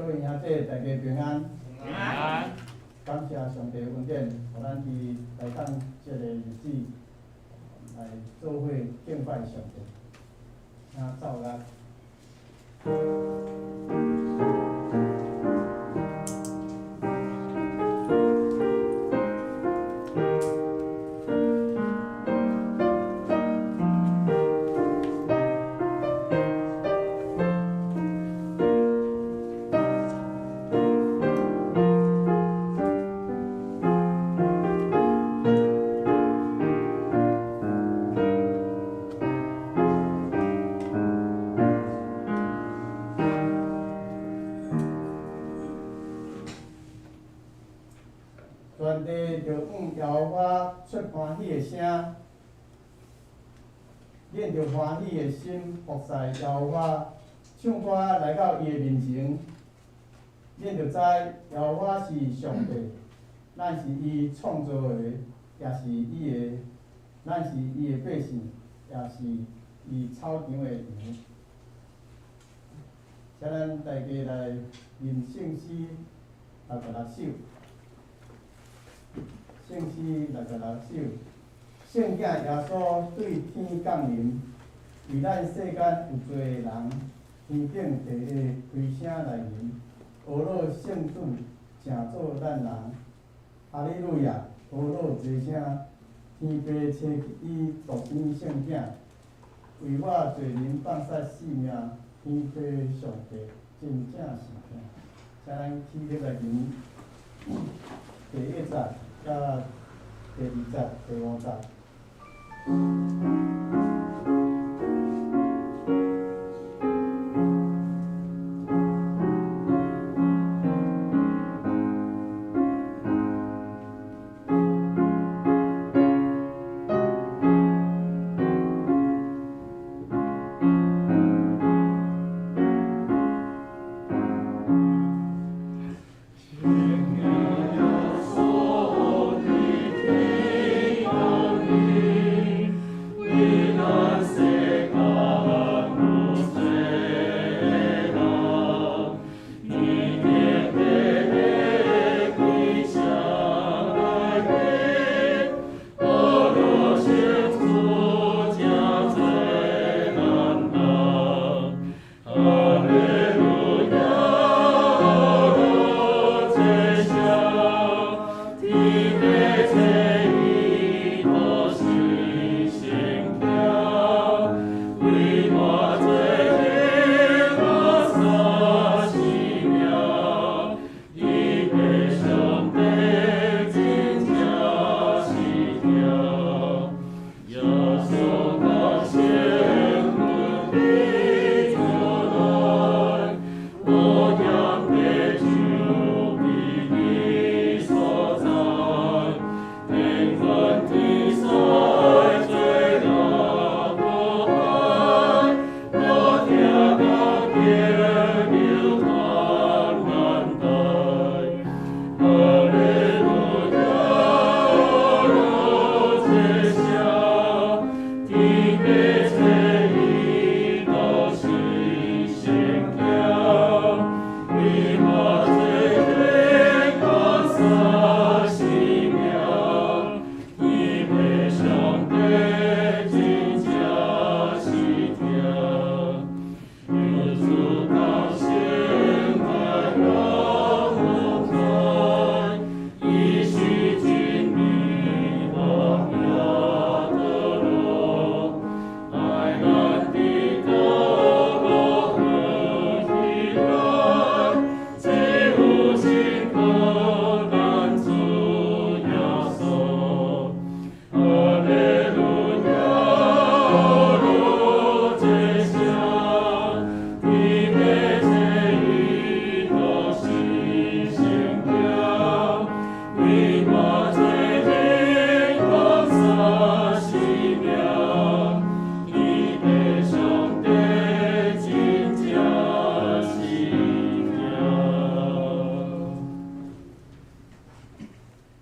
位兄弟，大家平安。平安。感謝上帝恩典，予咱佇來當這个日子來做伙敬拜上帝。請奏樂。全地著向耶和華出歡喜的聲，恁著歡喜的心服侍耶和華，唱歌來到伊的面前，恁著知耶和華是上帝，咱是伊創造的，也是伊的，咱是伊的百姓，也是伊草場的羊。請咱大家來念聖詩66首。聖詩66首，聖囝耶穌對天降臨，為咱世間有罪的人，天頂地下開聲來吟，呵咾聖子成做咱人，哈利路亞，呵咾齊聲，天父差伊獨生聖囝，為我罪人放捨性命，天父上帝真正是疼。請咱起立來吟第一節。甲第二節、第五節。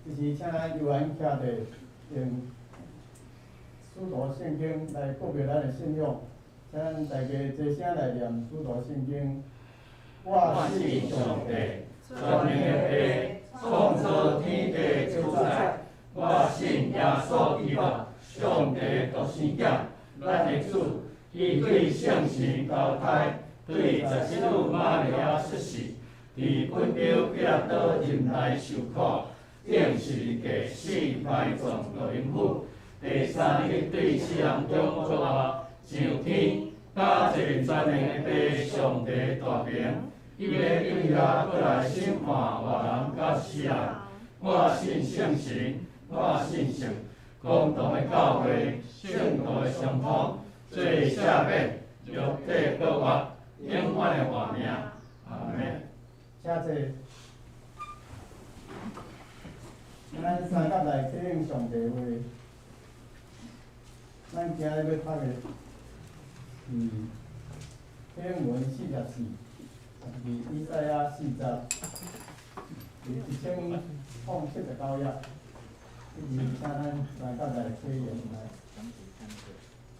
這時請咱悠閒徛佇用使徒聖經來告白咱的信仰，請咱大家齊聲來念使徒聖經。我信上帝，全能的父，創造天地的主宰。我信耶穌基督，上帝獨生囝，咱的主。伊對聖神投胎，對十七女瑪利亞出世，佇本丟彼拉多忍耐受苦，釘十字架死埋葬落陰府，第三日對死人中復活，上天，搭坐全能的父上帝大爿，伊欲對遐閣來審判活人佮死人。我信聖神，我信聖公同的教會，聖徒的相通，罪赦免，肉體復活，永遠的活命。阿們。請坐。咱三甲來聽上帝話。咱今日欲讀的是經文44，是以賽亞四十，佇1079頁。這是請咱三甲來體驗來。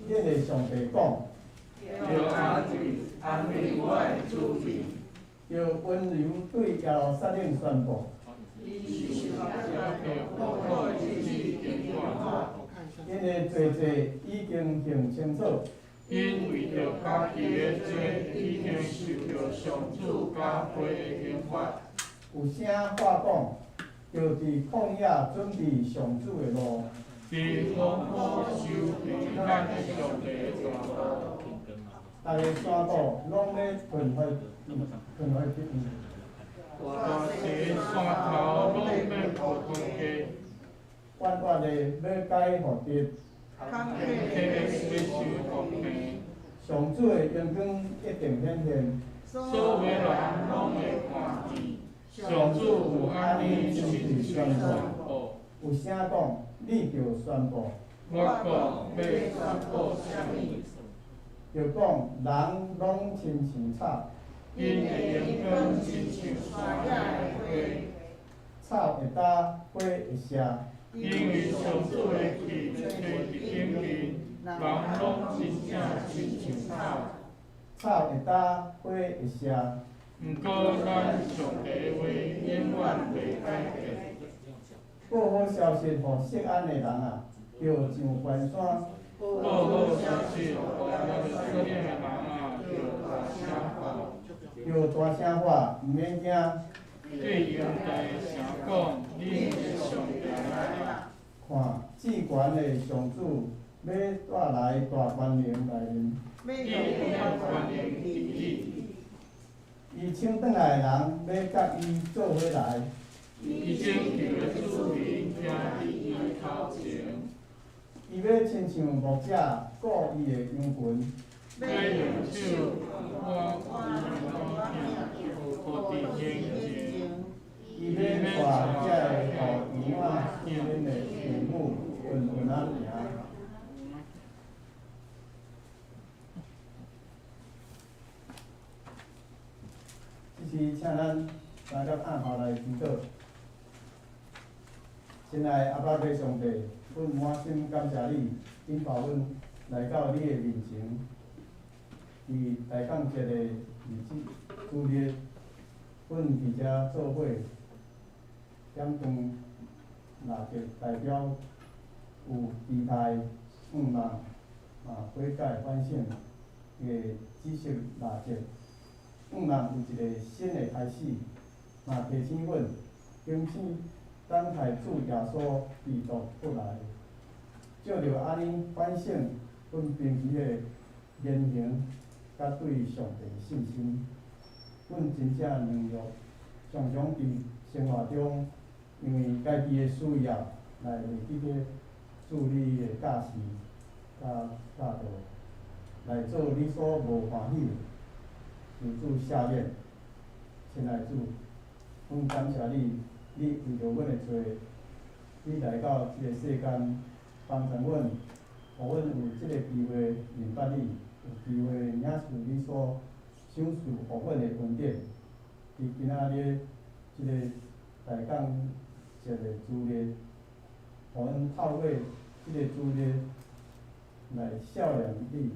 這个上帝講，著安慰安慰我的子民，著溫柔對耶路撒冷宣布。伊受苦的日子已經過，𪜶的罪債已經還清楚。𪜶為著家己的罪，已經受著上主加倍的刑罰。有聲喊講，著佇曠野準備上主的路。佇荒漠修平咱的上帝的大路。逐个山谷攏欲囥回囥回平。大細山頭攏欲予吞下。彎彎的欲改予直。坎坷的欲修復平。上主的榮光一定顯現。所有人攏會看見。上主有按呢親嘴宣布。有聲講，你著宣布。我講欲宣布啥物？著講人攏親像草。𪜶的榮光親像山野的花。草會焦，花會謝。因為上主的氣吹佇頂面，人攏真正親像草。草會焦，花會謝。毋過咱上帝的話永遠袂改變。報好消息予錫安的人啊，著上懸山。報好消息予耶路撒冷的人啊，著大聲喊。著大聲喊，毋免驚。對猶大的城講，恁的上帝來啊！看，至懸的上主欲帶來大權能來臨。欲用權能治理。伊請轉來的人欲佮伊做伙來。伊拯救的子民行佇伊頭前。伊欲親像牧者顧伊的羊群。欲用手挽伊的母囝，抱佇胸前。伊欲帶這个予羊仔恁的父母穩穩仔行。這時，請咱三個按頭來祈禱。親愛的阿爸父上帝，阮滿心感謝你，引導阮來到你的面前。佇大降節的日子主日，阮佇遮做伙點燈蠟燭，代表有期待、盼望、悔改、反省的紫色蠟燭。盼望有一个新的開始，嘛提醒阮警醒等待主耶穌基督閣來。借著按呢反省阮平時的言行，佮對上帝的信心，阮真正軟弱，常常佇生活中因為家己的需要來袂記得主你的教示佮教導，來做你所無歡喜的，求主赦免。親愛的主，阮感謝你，你為著阮的罪，你來到這個世間，幫助阮，予阮有這個機會認捌你，有機會領受你所賞賜予阮的恩典。佇今仔日這個大降節的主日，予阮透過這個主日來數念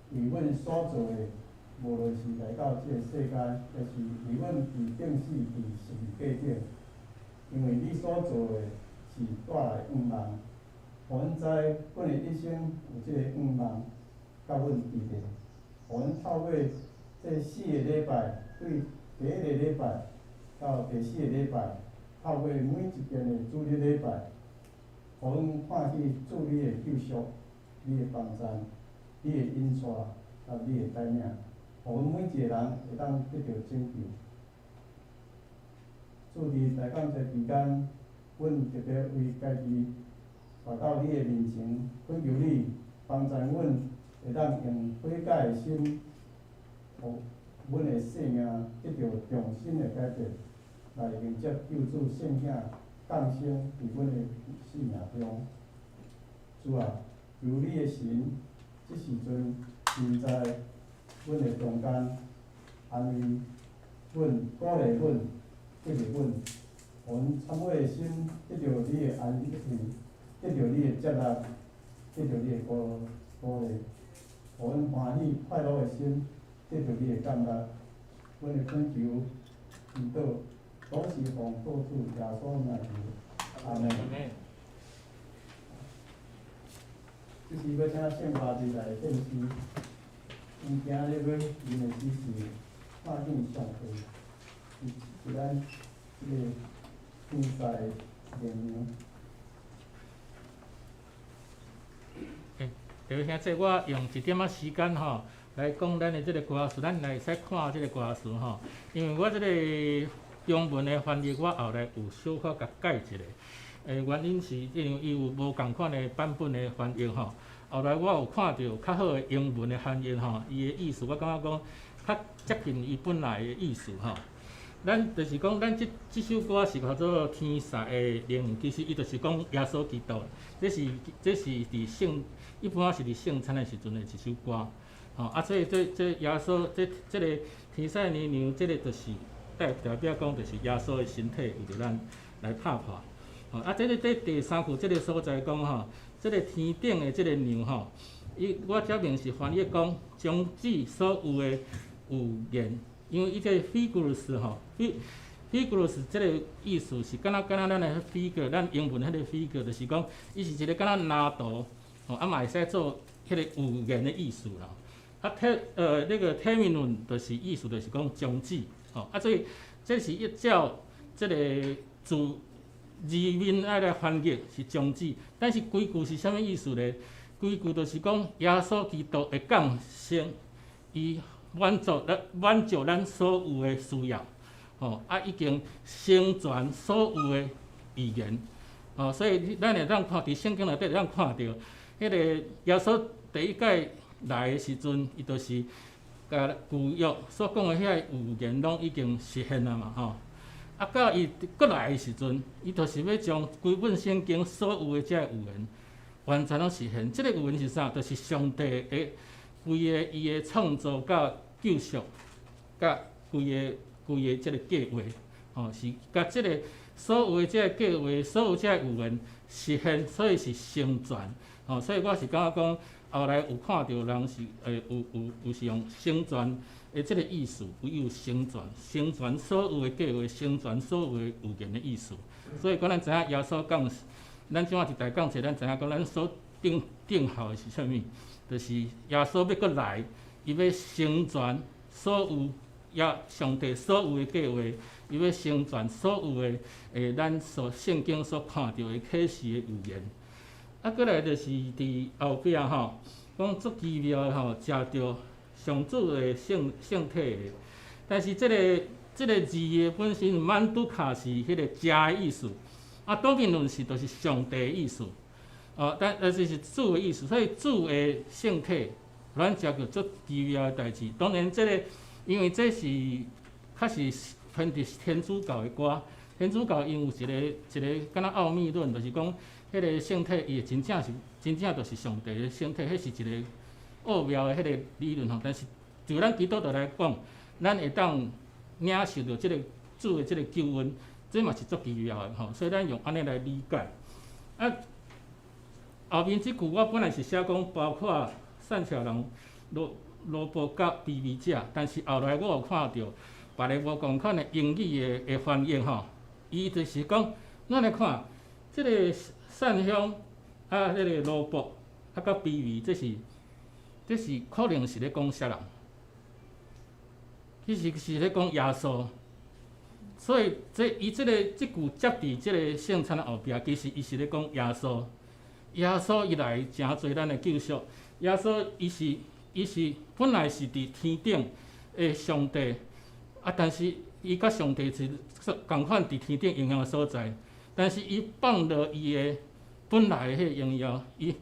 你為阮所做的無論是來到這个世間，抑是為阮佇釘死佇十字架頂，因為你所做的是帶來盼望，予阮知阮的一生有這个盼望，佮阮佇咧，予阮透過這四个禮拜，對第一个禮拜到第四個禮拜，透過每一遍的主日禮拜，予阮看見主你的救贖、你的幫贊、你的引帶，佮你的帶領，予阮每一個人會當得著拯救。主佇大感謝期間，阮特別為家己帶到你的面前，懇求你幫贊阮，會當用悔改的心，予阮的生命得著重新的改變，來迎接救主聖子降生佇阮的生命中。主啊，求你的神，這時陣臨在阮的中間，安慰阮、鼓勵阮、激勵阮，予阮懺悔的心得著你的安慰，得著你的接納，得著你的鼓勵，予阮歡喜快樂的心得著你的感恩。阮的懇求、祈禱，攏是奉救主耶穌名求，阿門。這時欲請聖巴弟來獻詩，𪜶今日欲念的詩是看見上帝，是咱這个天使的靈娘。弟兄姊，我用一點仔時間吼，來講咱的這个歌詞，咱來會使看這个歌詞吼。因為我這个中文的翻譯，我後來有小可共改一下。原因是因為伊有無仝款的版本的翻譯吼。後來我有看著較好的英文的翻譯吼，伊的意思我感覺講較接近伊本來的意思吼。咱就是講，咱這首歌是叫做《天使的靈》，其實伊就是講耶穌基督。這是佇聖，一般是佇聖餐的時陣的一首歌。吼啊，所以這耶穌這個天使的奶娘，這个就是代表講，就是耶穌的身體為著咱來拍破。吼啊，這个佇第三句這个所在講吼，這个天頂的這个娘吼，伊我這邊是翻譯講，終止所有的預言。因為伊這个 figures 吼，figures 這个意思是敢若敢若咱的 figure，咱英文彼个 figure 就是講，伊是一个敢若藍圖，吼啊嘛會使做彼个預言的意思啦。啊，ter 那个 terminum 就是意思就是講終止，吼啊，所以這是依照這个字字面愛來翻譯是終止，但是規句是啥物意思咧？規句就是講耶穌基督的降生，伊滿足咱所有的需要，吼啊已經成全所有的預言，吼，所以咱會當看佇聖經內底會當看著，彼个耶穌第一擺來的時陣，伊就是共舊約所講的遐个預言攏已經實現啊嘛，吼。啊，到伊閣來的時陣，伊就是欲將規本聖經所有的這个預言完全攏實現。這个預言是啥？就是上帝的規个伊的創造佮救贖，佮規個這个計劃，吼，是共這个所有的這个計劃，所有這个預言實現，所以是成全，吼，所以我是感覺講，後來有看著人是有是用成全的這个意思，有成全，成全所有的計劃，成全所有的預言的意思。所以講咱知影耶穌降，咱這馬佇大講冊，咱知影講咱所定好的是啥物？就是耶穌欲閣來，伊欲成全所有耶上帝所有的計劃，伊欲成全所有的咱所聖經所看著的啟示的預言。啊，閣來就是佇後壁吼，講足奇妙的吼，食著上主的聖體的。但是這个字的本身，manduca 是彼个食的意思，啊，Dominus 是就是上帝的意思，哦，但是是主的意思，所以主的聖體，咱食著足奇妙的代誌。當然，這个因為這是較是偏佇天主教的歌，天主教𪜶有一個敢若奧秘論，就是講彼个聖體伊真正是真正就是上帝的聖體，彼是一个奧妙的彼个理論吼。但是就咱基督徒來講，咱會當領受著這个主的這个救恩，這嘛是足奇妙的吼。所以咱用按呢來理解。啊，後面這句我本來是寫講，包括善巧人，若奴僕佮卑微者，但是後來我有看著別个無仝款的英語的翻譯吼，伊就是講，咱來看這个散鄉啊，這个奴僕啊，佮卑微，這是可能是咧講啥人？其實是咧講耶穌。所以這伊這个這句接佇這个聖餐後壁，其實伊是咧講耶穌。耶穌伊來成做咱的救贖。耶穌伊是本來是佇天頂的上帝，啊，但是伊佮上帝是仝款佇天頂榮耀的所在，但是伊放落伊的本來的彼个榮耀，伊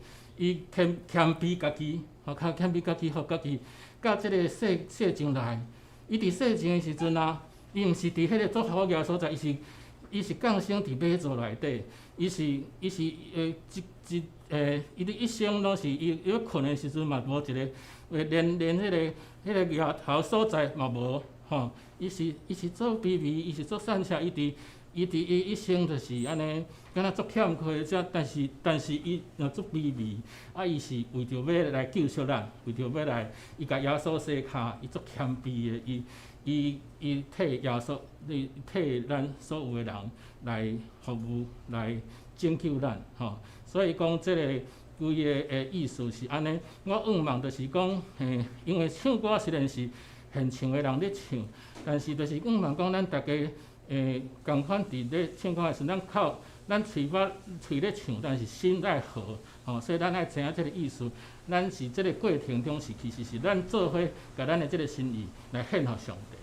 謙卑家己，吼，較謙卑家己，予家己到這个世上來。伊佇世上的時陣啊，伊毋是佇彼个足好額所在，伊是降生佇馬槽內底，伊是一一伊佇一生攏是伊咧睏的時陣嘛無一个，連彼个額頭所在嘛無，吼，伊是做卑微，伊是做散赤，伊佇伊一生就是按呢，敢若足欠缺遮，但是伊若足卑微，啊，伊是為著欲來救贖咱，為著欲來，伊共耶穌洗跤，伊足謙卑的，伊替耶穌，伊替咱所有的人來服務，來拯救咱，吼。所以講這個規个的意思是按呢。我向望就是講，因為唱歌雖然是現場的人咧唱，但是就是向望講咱逐家。仝款佇咧唱歌的時陣，咱口、咱喙巴喙咧唱，但是心愛和，吼，所以咱愛知影這个意思。咱是這个過程中是其實是咱做伙共咱的這个心意來獻予上帝。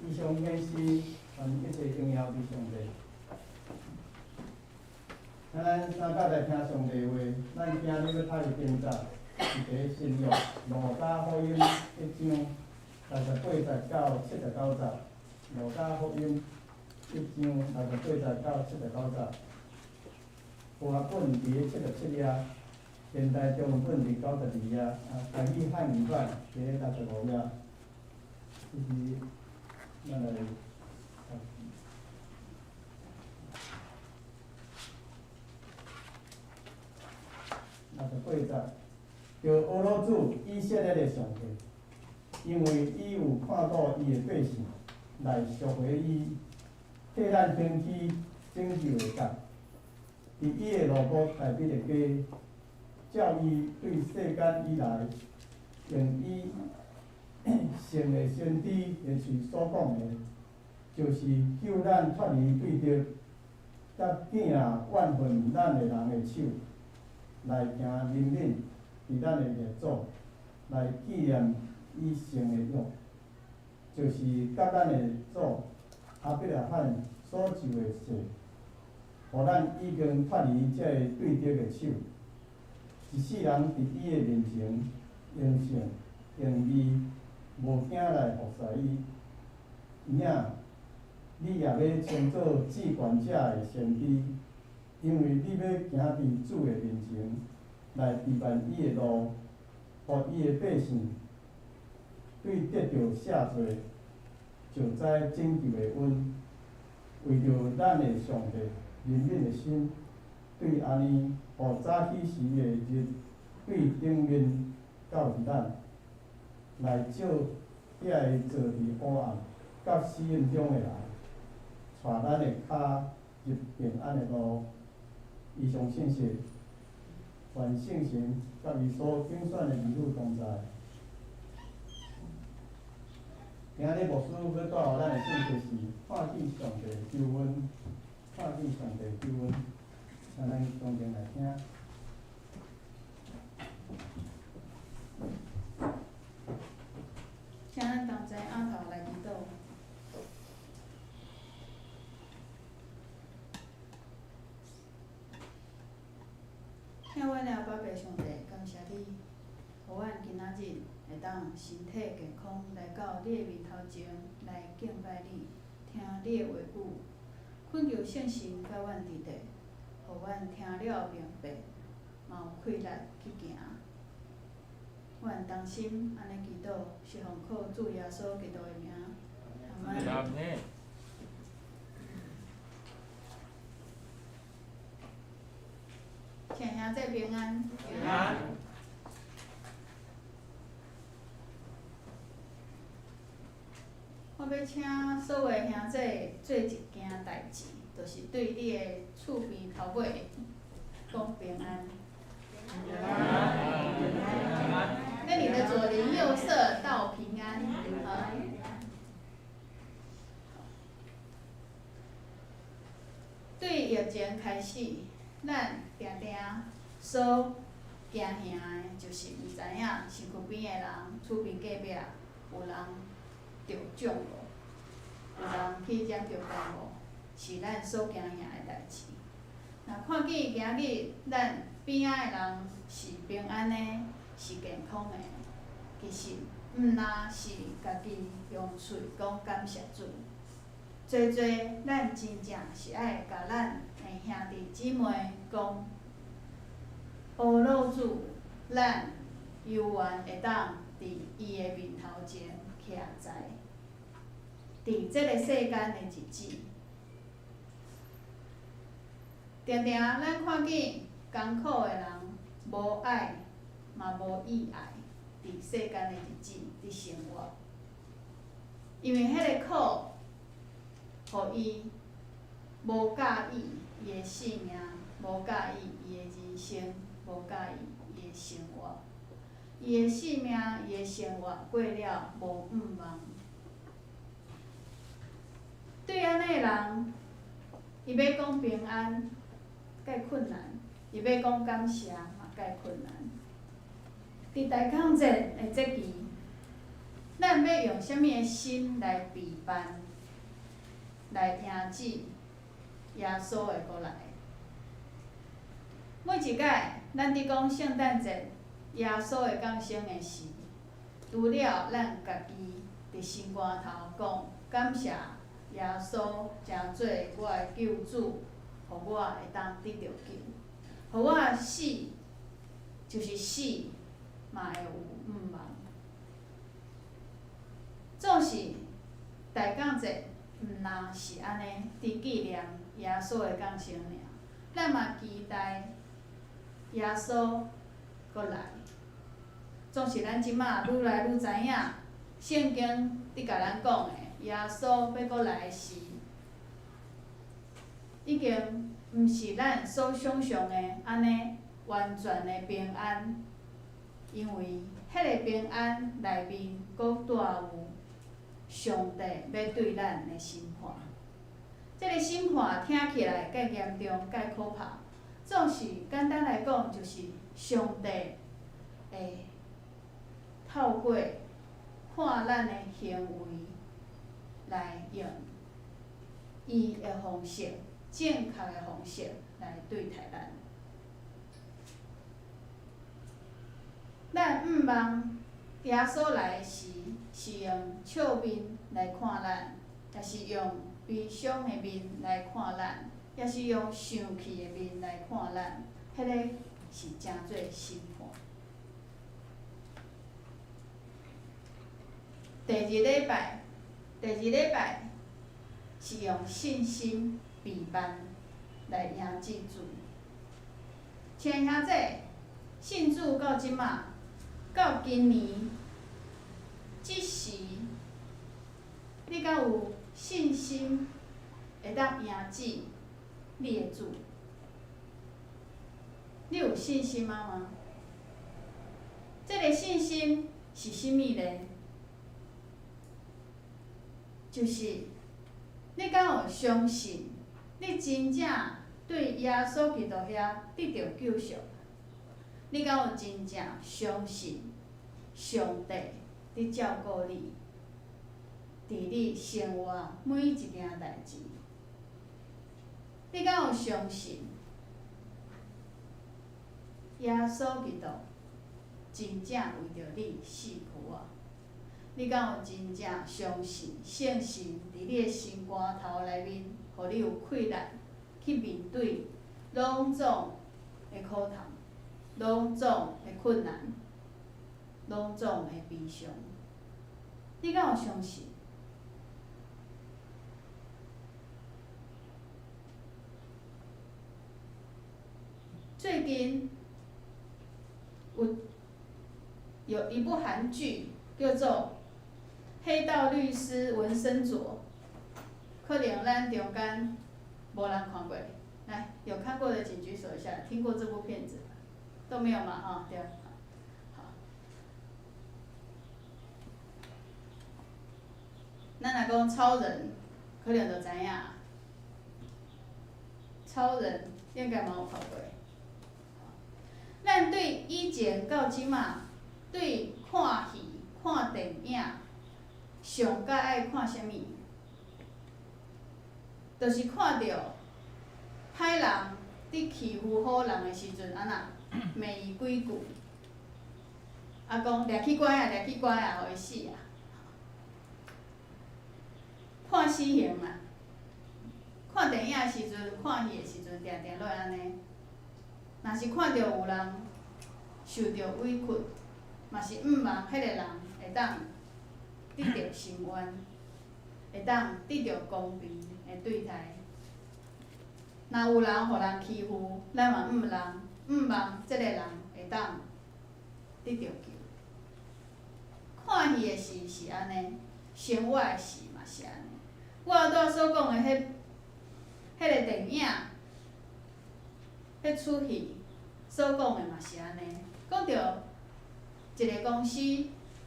以上顯示願一切榮耀歸上帝。請咱三甲來聽上帝話，咱今日欲讀的經節是佇新約路加福音一章68節到79節。路加福音一章68節到79節。和合本佇77頁，現代中文本佇92頁，台語漢語版佇65頁。這是咱來。68節，著呵咾主以色列的上帝，因為伊有看顧伊的百姓，來贖回伊，替咱興起拯救的角，佇伊的奴僕大衛的家，照伊對世間以來，用伊聖的先知的喙所講的，就是救咱脫離對敵，佮囝怨恨咱的人的手。來行憐憫，佇咱的列祖，來紀念伊聖的約，就是佮咱的祖亞伯拉罕所受的誓，予咱已經脫離這個對敵的手，一世人佇伊的面前榮勝榮美，無驚來服侍伊。有影，你也欲稱做至懸者的先知。因為你欲行佇主的面前，來預備伊的路，予伊的百姓對得著赦罪，就知拯救的恩。為著咱的上帝憐憫的心，對按呢，予早起時的日對頂面到佇咱，來照遐个坐佇黑暗佮死蔭中的人，帶咱的跤入平安的路。以上信息，願聖神佮伊所揀選的兒女同在。今日牧師欲帶予咱的信息是看見上帝救恩，看見上帝救恩，請咱同齊來聽。請咱同齊按頭來祈禱。疼阮的阿爸父上帝，感謝你，予阮今仔日會當身體健康來到你的面頭前來敬拜你，聽你的話語，懇求聖神佮阮佇咧，予阮聽了明白，嘛有氣力去行。阮同心按呢祈禱，是奉靠主耶穌基督的名。阿們。請兄弟平安。平安。我欲請所有兄弟做一件代誌，就是對你的厝邊頭尾講平安。平安。平安。跟你的左鄰右舍道平安。好。對疫情開始，咱定定所驚嚇的，就是毋知影身軀邊的人，厝邊隔壁有人著獎無，有人去染著病無，是咱所驚嚇的代誌。若看見今日咱邊仔的人是平安的，是健康的，其實毋但是家己用喙講感謝主，濟濟咱真正是愛共咱的兄弟姊妹講，呵咾主，咱猶原會當佇伊的面頭前徛在，佇這个世間的日子，定定咱看見艱苦的人無愛嘛無意愛，佇世間的日子佇生活，因為彼個苦，予伊無佮意伊的性命，無佮意伊的人生，無佮意伊的生活，伊的性命，伊的生活過了無向望。對按呢的人，伊欲講平安，蓋困難；伊欲講感謝，嘛蓋困難。佇大抗戰的節期，咱欲用啥物的心來備辦，來迎接耶穌的閣來？每一擺，咱佇講聖誕節耶穌的降生的時，除了咱家己佇心肝頭講感謝耶穌成做我的救主，予我會當得著救，予我死就是死，嘛會有向望。總是大降節，毋若是按呢，佇紀念耶穌的降生爾，咱嘛期待耶穌閣來。總是咱這馬愈來愈知影，聖經佇共咱講的，耶穌欲閣來時，已經毋是咱所想像的按呢完全的平安，因為彼个平安內面閣帶有上帝欲對咱的審判。這个審判聽起來較嚴重、較可怕，總是簡單來講，就是上帝會透過看咱的行為來用伊的方式、正確的方式來對待咱。咱向望耶穌來時，是用笑面來看咱，抑是用悲傷的面來看咱，抑是用生氣的面來看咱？彼个是成做審判。第二禮拜，第二禮拜是用信心備辦來迎接主。親兄弟，信主到這馬，到今年這時，你敢有信心會當迎接你的主？你有信心啊嗎？這个信心是啥物呢？就是你敢有相信，你真正對耶穌基督遐得著救贖？你敢有真正相信上帝佇照顧你，佇你生活每一件代誌？你敢有相信耶穌基督真正為著你死去啊？你敢有真正相信聖神佇你的心肝頭內面，予你有氣力去面對攏總的苦痛、攏總的困難、攏總的悲傷？你敢有相信？最近有有一部韓劇叫做《黑道律師文森佐》，可能咱中間無人看過。來，有看過的請舉手一下，聽過這部片子都沒有嘛？哈，對。好。咱若講超人，可能就知影。超人應該嘛有看過。咱對以前到這馬，對看戲、看電影，上較愛看啥物？就是看著歹人佇欺負好人的時陣，按怎罵伊幾句，啊講掠去關啊，掠去關啊，予伊死啊！判死刑啊！看電影的時陣，看戲的時陣，定定攏會按呢。若是看著有人受著委屈，嘛是向望彼个人會當得著伸冤，會當得著公平的對待。若有人予人欺負，咱嘛向望向望這个人會當得著救。看戲的時是按呢，生活的時嘛是按呢。我拄仔所講的彼彼个電影，彼齣戲所講的嘛是按呢，講著一个公司，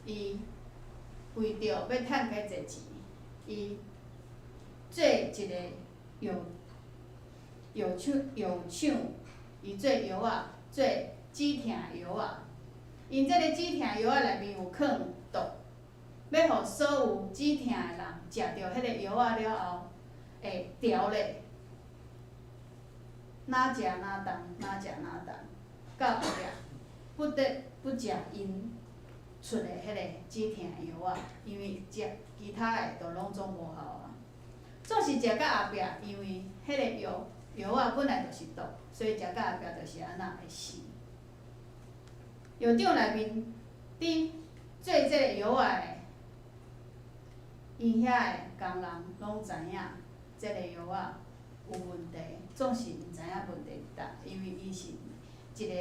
伊為著欲趁較濟錢，伊做一个藥藥廠藥廠，伊做藥仔，做止疼藥仔。𪜶這个止疼藥仔內面有放毒，欲予所有止疼的人食著彼个藥仔了後，會調咧，若食若重，若食若重，到後壁不得不食𪜶出的彼個止疼藥仔，因為食其他的都攏總無效啊。總是食到後壁，因為彼個藥藥仔本來就是毒，所以食到後壁就是按怎會死。藥廠內面佇做這個藥仔的，𪜶遐的工人攏知影這個藥仔有問題，總是毋知影問題佇佗，因為伊是一個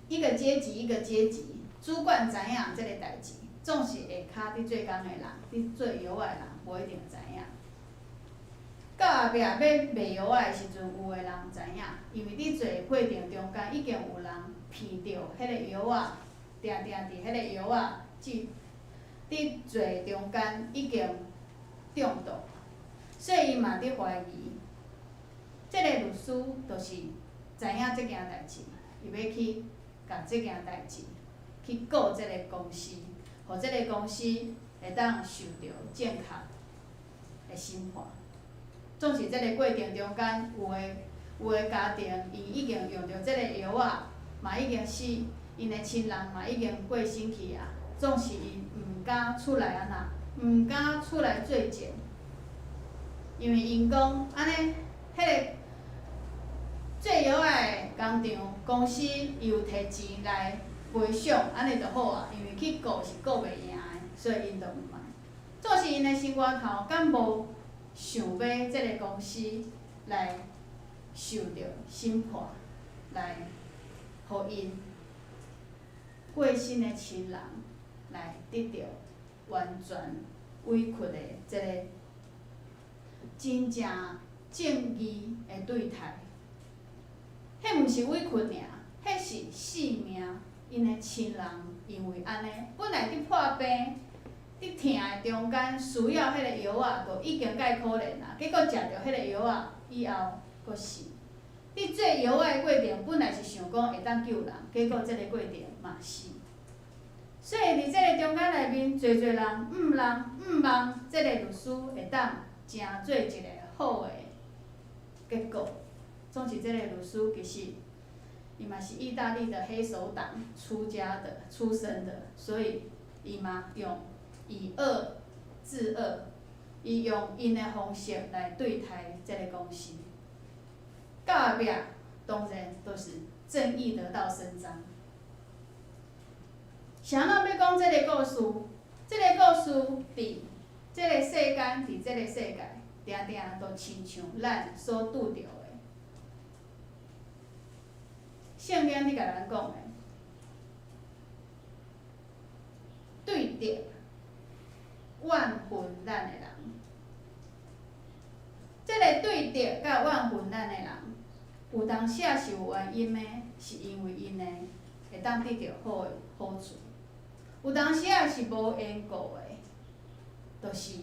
一個階級一個階級，主管知影這個代誌，總是下跤佇做工的人，佇做藥仔的人無一定知影。到後壁欲賣藥仔的時陣，有的人知影，因為佇做過程中間已經有人鼻著彼個藥仔，定定佇彼個藥仔佇佇做中間已經中毒，所以伊嘛佇懷疑，這個律師就是知影這件代誌，伊欲去共這件代誌去告這個公司，予這個公司會當受著正確的審判。總是這個過程中間，有的家庭，𪜶已經用著這個藥仔，嘛已經死，𪜶的親人嘛已經過身去啊。總是𪜶毋敢出來按怎，毋敢出來作證，因為𪜶講按呢，彼個做藥仔的工廠公司伊有提錢來賠償，按呢就好啊。因為去告是告袂贏的，所以𪜶就毋愛。總是𪜶的心肝頭敢無想欲這個公司來受著審判，來予𪜶過身的親人來得著完全委屈的這個真正正義的對待。彼毋是委屈爾，彼是性命。𪜶的親人因為按呢，本來佇破病、佇疼的中間需要彼個藥仔，就已經介可憐啊。結果食著彼個藥仔以後，閣死。佇做藥仔的過程，本來是想講會當救人，結果這個過程嘛死。所以佇這個中間內面，濟濟人毋望這個律師會當成做一個好的結果。總是這個律師其實，伊嘛是意大利的黑手黨出家的、出身的，所以伊嘛用以惡制惡，伊用𪜶的方式來對待這個公司。到後壁，當然都是正義得到伸張。啥人欲講這個故事？這個故事佇這個世間，佇這個世界，定定都親像咱所拄著的。聖經佇共咱講的，對敵怨恨咱的人，這個對敵佮怨恨咱的人，有當時是有原因的，是因為𪜶的會當得著好的好處；有當時是無緣故的，就是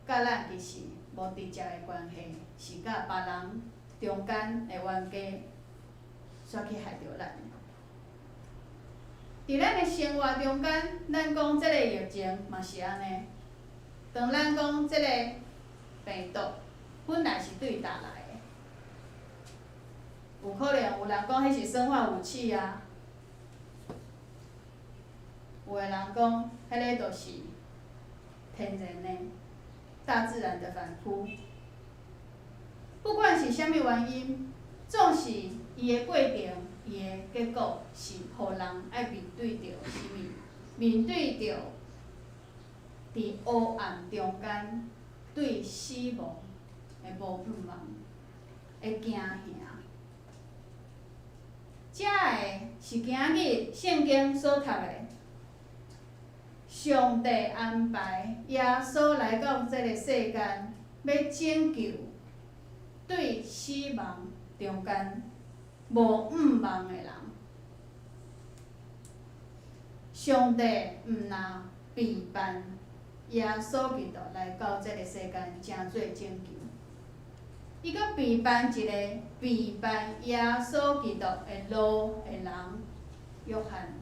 佮咱其實無直接的關係，是佮別人中間的冤家，煞去害著咱。佇咱的生活中間，咱講這個疫情嘛是按呢。當咱講這個病毒本來是對佗來的，有可能有人講彼是生化武器啊，有的人講彼个就是天然的、大自然的反撲。不管是啥物原因，總是伊的過程、伊的結果是予人愛面對著啥物？面對著佇黑暗中間對死亡的無盼望的驚嚇。這个是今日聖經所讀的，上帝安排耶穌來到這個世間，欲拯救對死亡中間無盼望的人。上帝毋若備辦耶穌基督來到這個世間，成做拯救。伊閣備辦一個備辦耶穌基督的路的人，約翰。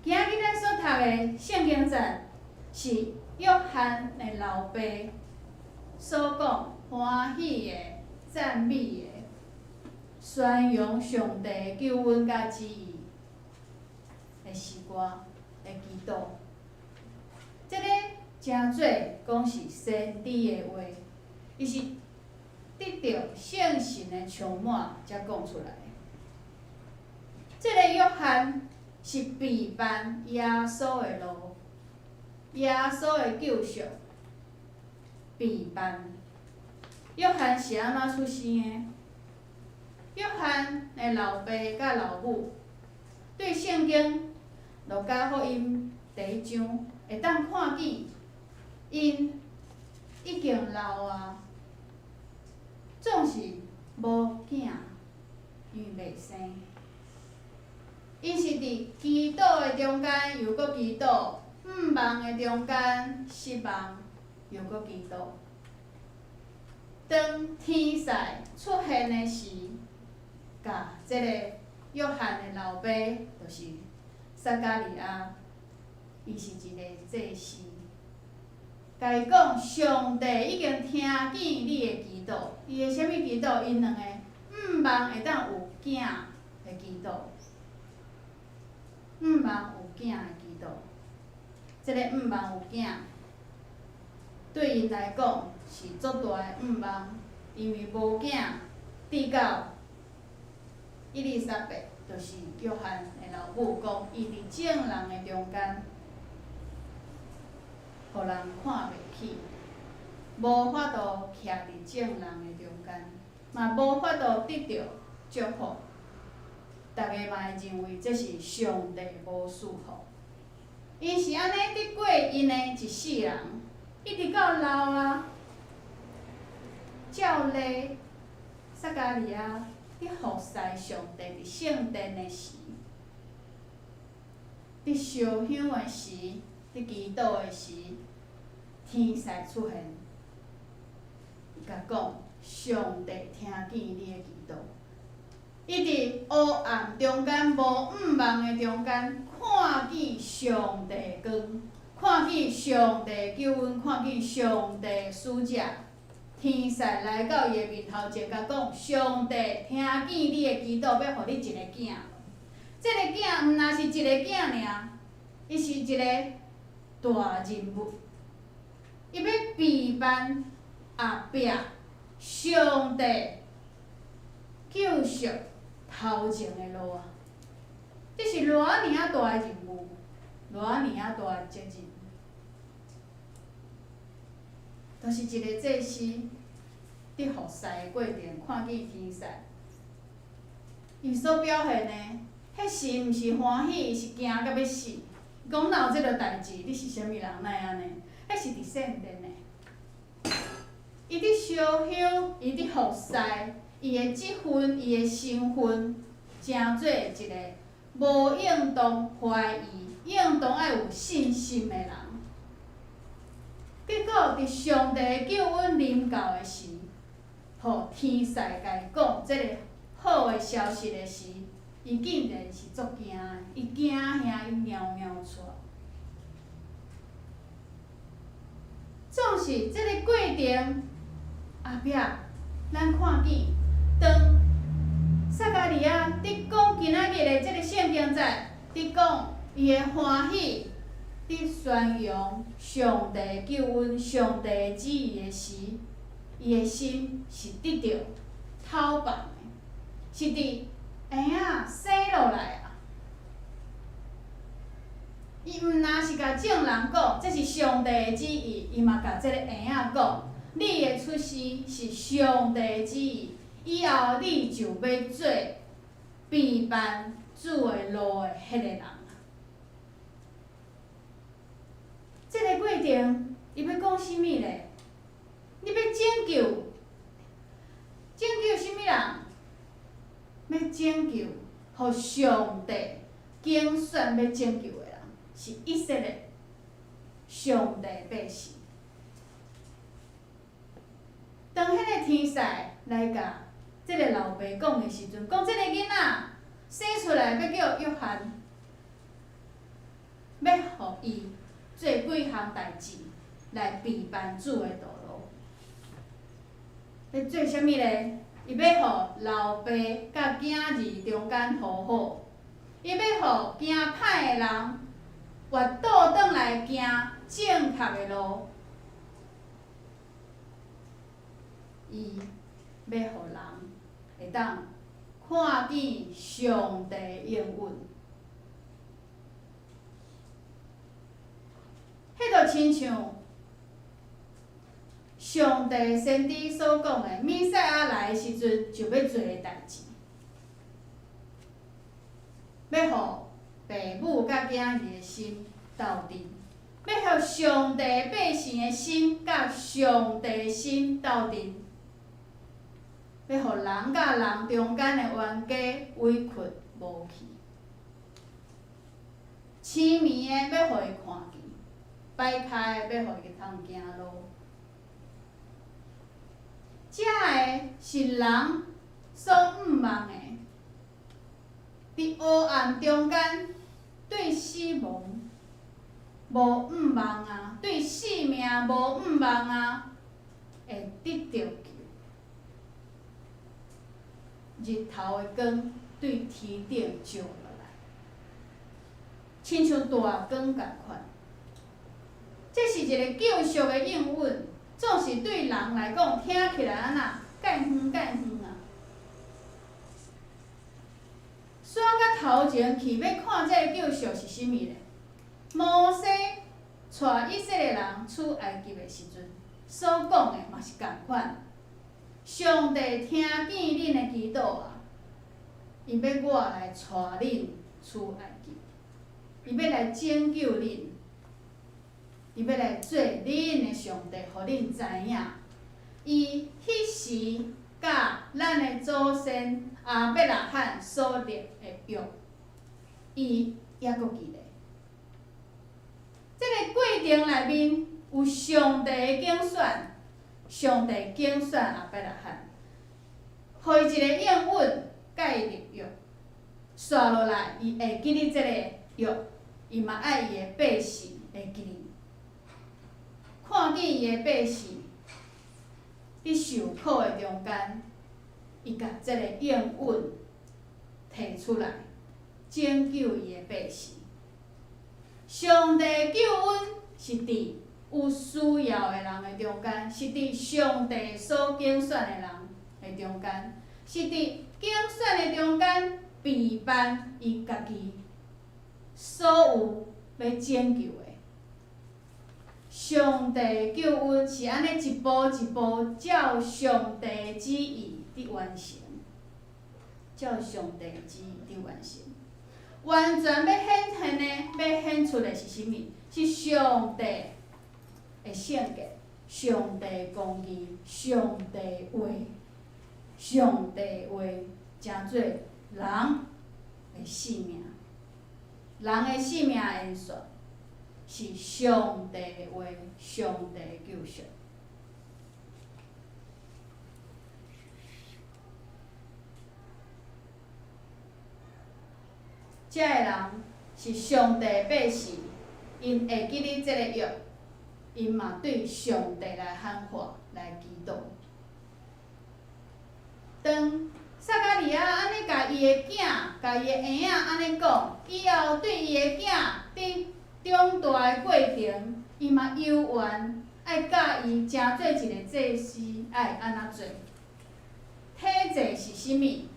今仔日咱所讀的聖經節是約翰的老爸所講歡喜的、讚美的、宣揚上帝救恩佮旨意的詩歌的祈禱。這個誠做講是先知的話，伊是得著聖神的充滿才講出來。這個約翰是備辦耶穌的路，耶穌的救贖，備辦。約翰是按怎出生的？約翰的老爸佮老母對聖經路加福音第一章會當看見，𪜶已經老啊，總是無囝，因為袂生。𪜶是佇祈禱的中間又閣祈禱，向望的中間失望，又閣祈禱。當天使出現的時，共這个約翰的老爸，就是撒迦利亞，伊是一个祭司，共伊講，上帝已經聽見你的祈禱，伊的啥物祈禱？𪜶兩个向望會當有囝的祈禱。向望有囝的祈禱，這个向望有囝，對𪜶來講是足大的向望，因為無囝，直到伊麗莎白，就是約翰的老母講，伊佇眾人的中間，予人看袂起，無法度徛佇眾人的中間，嘛無法度得著祝福。逐家嘛會認為這是上帝無賜福。𪜶是按呢佇過𪜶的一世人，一直到老啊，照例撒迦利亞佇服侍上帝佇聖殿的時，佇燒香的時，佇祈禱的時，天使出現，共講上帝聽見你的祈禱。伊佇黑暗中間、無向望的中間，看見上帝光，看見上帝救恩，看見上帝使者，天使來到伊的面頭前，共講：上帝聽見你的祈禱，欲予你一個囝。這个囝毋若是一个囝爾，伊是一个大人物，伊欲備辦後壁上帝救贖頭前的路啊！這是偌爾仔大的任務，偌爾仔大的責任，就是一个祭司佇服侍的過程，看見天使，伊所表現的，彼時毋是歡喜，是驚甲欲死。講哪有這个代誌？你是啥物人？哪會按呢？彼是佇聖殿的，伊佇燒香，伊佇服侍。伊的職分，伊的身份，成做一个無應當懷疑、應當愛有信心的人。結果，佇上帝的救恩臨到的時，予天使共伊講這个好的消息的時，伊竟然是足驚的，伊驚嚇伊貓貓跩。總是這个過程後壁，咱看見。當撒迦利亞佇講今仔日的這个聖經節，佇講伊的歡喜，佇宣揚上帝救恩、上帝旨意的時，伊的心是得著透放的，是佇嬰仔生落來啊！伊毋若是共眾人講，這是上帝的旨意，伊嘛共這个嬰仔講，你的出生是上帝的旨意。以後你就欲做備辦主的路的彼個人。這个過程，伊欲講啥物咧？你欲拯救，拯救啥物人？欲拯救，予上帝揀選欲拯救的人，是以色列上帝百姓。當彼个天使來共這个老爸講的時陣，講這个囡仔生出來欲叫約翰，欲予伊做幾項代誌來備辦主的道路。欲做啥物咧？伊欲予老爸佮囝兒中間和好，伊欲予行歹的人越倒轉來行正確的路。伊欲予人會當看見上帝應允。彼就親像上帝先知所講的，彌賽亞來的時陣就欲做的代誌，欲予爸母佮囝兒的心鬥陣，欲予上帝百姓的心佮上帝的心鬥陣，欲予人佮人中間的冤家委屈無去，痴迷的欲予伊看見，擺開的欲予伊通行路。這个是人所向望的，佇黑暗中間對死亡無向望啊，對性命無向望啊，會得著救。日頭的光對天頂照落來，親像大光仝款。這是一个救贖的應允，總是對人來講聽起來按怎蓋遠蓋遠啊！煞較頭前去欲看這个救贖是啥物咧？摩西帶以色列人出埃及的時陣，所講的嘛是仝款。上帝聽見恁的祈禱啊，伊欲我來帶恁出埃及，伊欲來拯救恁，伊欲來做恁的上帝，予恁知影。伊彼時佮咱的祖先亞伯拉罕所立的約，伊猶閣記得。這个過程內面有上帝的揀選，上帝揀選亞伯拉罕，予伊一個應允，佮伊立約。紲落來，伊會記得這个約，伊嘛愛伊的百姓會記得。看見伊的百姓佇受苦的中間，伊共這个應允提出來，拯救伊的百姓。上帝救恩是佇有需要的人的中間，是佇上帝所揀選的人的中間，是佇揀選的中間備辦伊家己所有欲拯救的。上帝救恩是按呢一步一步照上帝旨意佇完成，照上帝旨意佇完成。完全欲顯現的，欲顯出的是啥物？是上帝的聖潔，上帝公義，上帝話，上帝話成做人的性命，人的性命的延續是上帝的話，上帝的救贖。這个人是上帝百姓，𪜶會記得這个約，𪜶嘛對上帝來喊話，來祈禱。當撒迦利亞按呢共伊的囝、共伊的嬰仔按呢講，以後對伊的囝佇長大的過程，伊嘛猶原愛教伊成做一个祭司，愛按怎做？體制是啥物？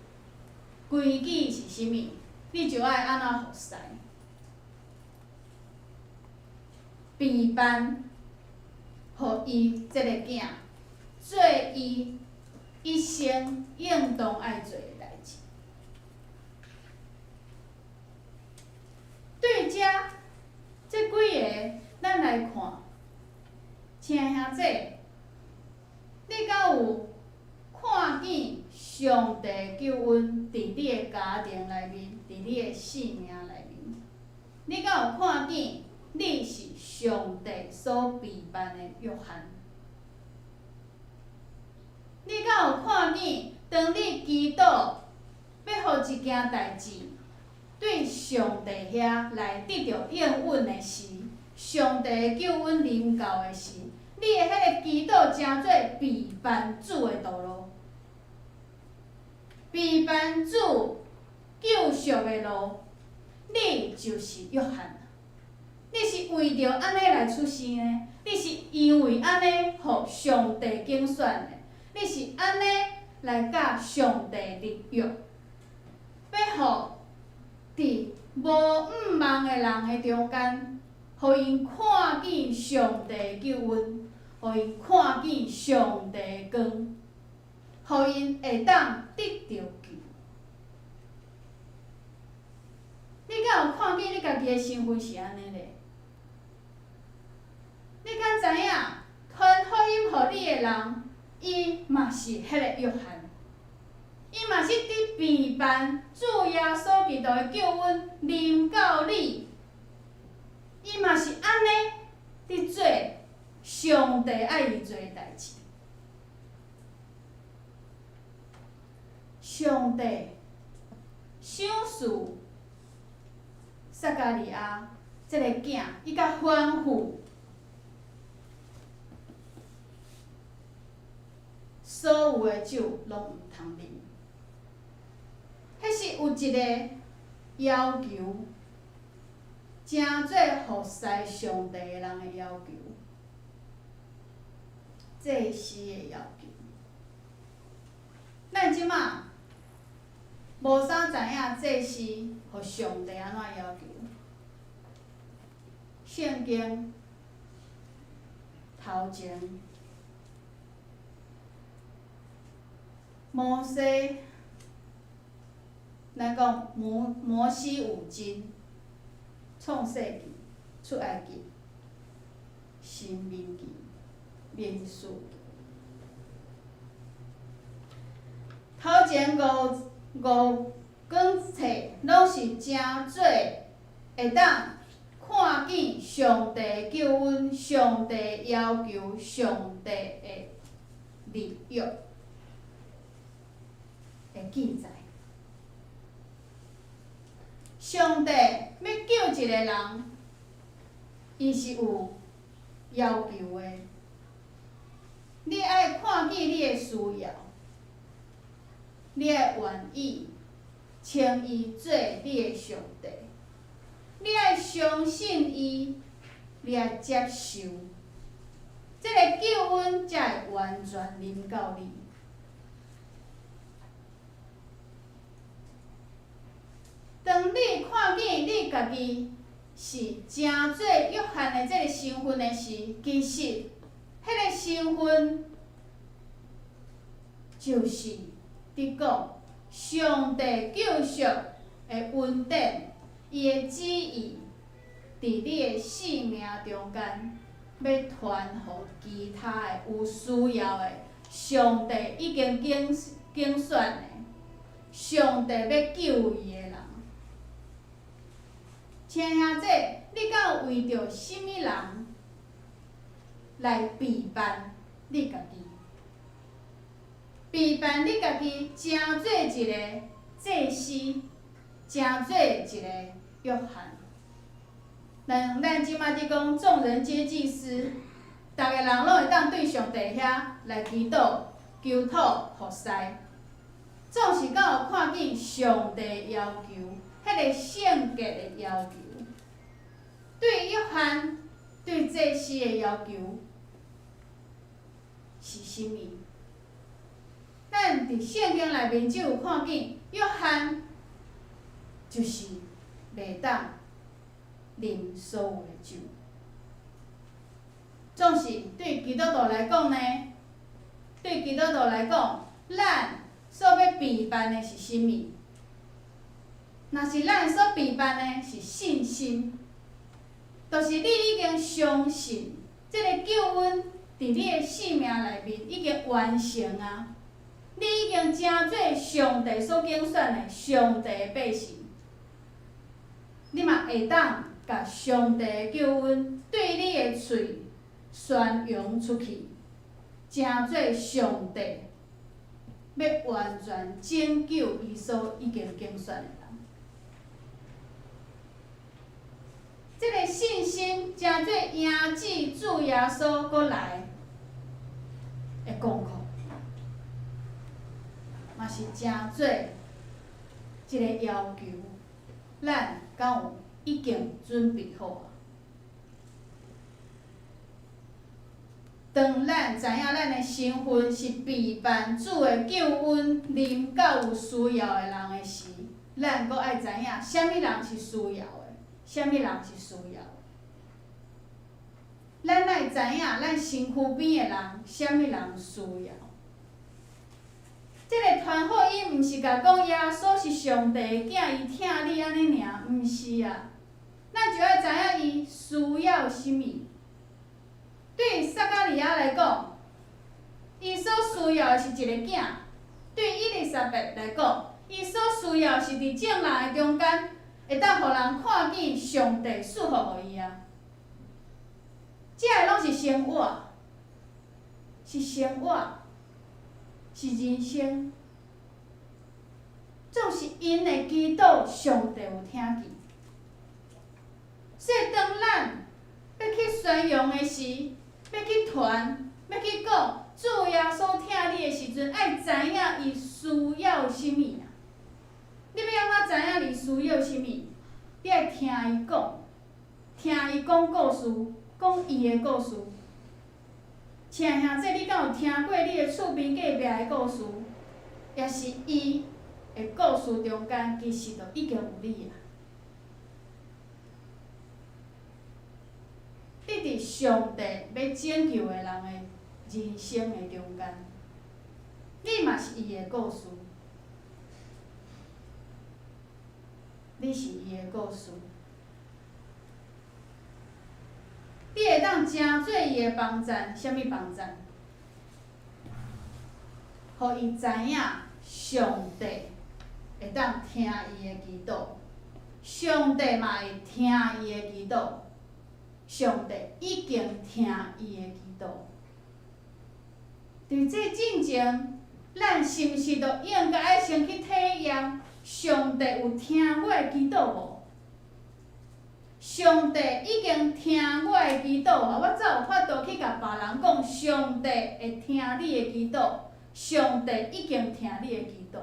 規矩是啥物？你就愛按怎服侍？備辦，予伊這个囝做伊一生應當愛做的代誌。對遮這幾个，咱來看，親兄弟，你敢有看見上帝救恩佇你的家庭內面，佇你的性命內面？你敢有看見你是上帝所備辦的約翰？你敢有看見，當你祈禱欲予一件代誌，對上上帝遐來得著應允的時，上帝的救恩臨到的時，你的彼个祈禱成做備辦主的道路，備辦主救贖的路，你就是約翰。你是為著按呢來出生的，你是因為按呢予上帝揀選的，你是按呢來佮上帝立約，欲予佇無向望的人的中間，予𪜶看見上帝救恩，予𪜶看見上帝的光，予𪜶會當得著救。你敢有看見你家己的身份是按呢咧？你敢知影傳福音予你的人，伊嘛是彼个約翰，伊嘛是佇備辦主耶穌基督的救恩臨到你，伊嘛是按呢佇做上帝愛伊做的代誌。上帝賞賜撒迦利亞這个囝，伊共吩咐所有的酒攏毋通啉。彼是有一个要求，成做服侍上帝的人的要求，祭司的要求。咱這馬無啥知影祭司予上帝按怎要求。聖經頭前，摩西，咱講摩西五經，創世記、出埃及、申命記、民數記。頭前五卷冊攏是成做會當看見上帝救恩、上帝要求、上帝的立約的記載。上帝欲救一個人，伊是有要求的。你愛看見你的需要，你愛願意稱伊做你的上帝，你愛相信伊，你愛接受，這个救恩才會完全臨到你。當你看見你家己是成做約翰的這个身份的時，其實，彼个身份就是佇講上帝救贖的恩典，伊的旨意佇你的生命中間，欲傳予其他的有需要的，上帝已經揀選的，上帝欲救伊的人。親兄弟，你敢有為著啥物人來備辦你家己？備辦你家己，成做一個祭司，成做一個約翰。咱這馬佇講眾人皆祭司，逐个人攏會當對上帝遐來祈禱、求討、服侍。總是敢有看見上帝要求，彼个聖潔的要求，對約翰、對祭司的要求是啥物？咱佇聖經內面只有看見約翰就是袂當啉所有的酒。總是對基督徒來講呢，對基督徒來講，咱所欲備辦的是啥物？若是咱所備辦的是信心，就是你已經相信這个救恩佇你的生命內面已經完成啊！你已經成做上帝所揀選的上帝的百姓，你嘛會當共上帝的救恩對你的喙宣揚出去，成做上帝欲完全拯救伊所已經揀選的人。這个信心誠做迎接主耶穌閣來的功課，嘛是誠做一个要求，咱敢有已經準備好啊？當咱知影咱的身份是備辦主的救恩臨到有需要的人的時，咱閣愛知影啥物人是需要的，啥物人是需要的。咱愛知影咱身軀邊的人，啥物人需要。這个傳福音毋是共講耶穌是上帝的囝，伊疼你按呢爾，毋是啊。咱就愛知影伊需要啥物。對撒迦利亞來講，伊所需要的是一個囝；對伊麗莎白來講，伊所需要的是佇眾人的中間，會當予人看見上帝賜福予伊啊。這个攏是生活，是生活，是人生。總是𪜶的祈禱，上帝有聽見。所以當咱欲去宣揚的時，欲去傳，欲去講主耶穌疼你的時陣，愛知影伊需要啥物啊？你欲按怎知影伊需要啥物？你愛聽伊講，聽伊講故事，講伊的故事。親兄弟，你敢有聽過你的厝邊隔壁的故事？抑是伊的故事中間，其實就已經有你啊！你佇上帝欲拯救的人的人生的中間，你嘛是伊的故事，你是伊的故事，你會當成做伊的幫贊，啥物幫贊？予伊知影上帝會當聽伊的祈禱，上帝嘛會聽伊的祈禱。上帝已經聽伊的祈禱。佇這進前，咱是毋是就應該愛先去體驗上帝有聽我的祈禱無？上帝已經聽我的祈禱啊！我才有法度去共別人講，上帝會聽你的祈禱，上帝已經聽你的祈禱。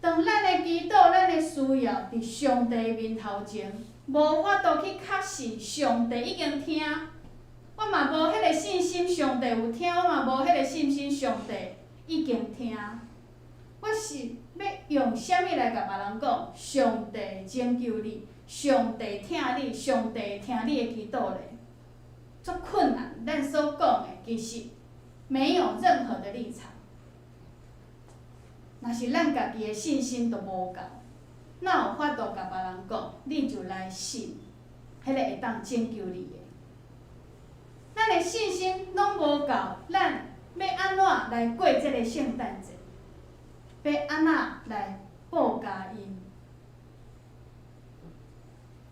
當咱的祈禱、咱的需要佇上帝面頭前，無法度去確信上帝已經聽，我嘛無彼个信心，上帝有聽，我嘛無彼个信心，上帝已經聽。我是欲用啥物來共別人講？上帝拯救你，上帝疼你，上帝聽你的祈禱咧，足困難。咱所講的其實沒有任何的立場。若是咱家己的信心都無夠，哪有法度共別人講？你就來信，彼个會當拯救你的。咱的信心攏無夠，咱欲按怎來過這个聖誕節？欲按怎來報佳音？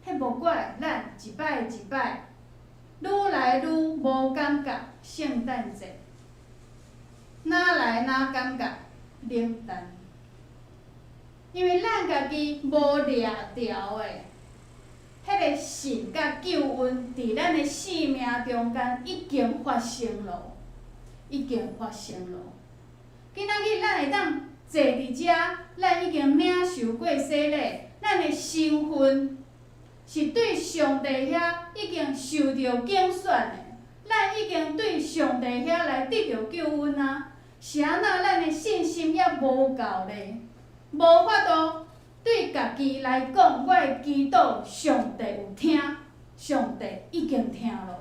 彼無怪咱一擺一擺，愈來愈無感覺聖誕節，愈來愈感覺冷淡，因為咱家己無掠著的，彼个信佮救恩，佇咱的生命中間已經發生囉，已經發生囉。今仔日咱會當坐佇遮，咱已經領受過洗禮，咱的身份是對上帝遐已經受著揀選的，咱已經對上帝遐來得著救恩啊！是按怎咱的信心猶無夠咧？無法度對家己來講，我的祈禱上帝有聽，上帝已經聽囉。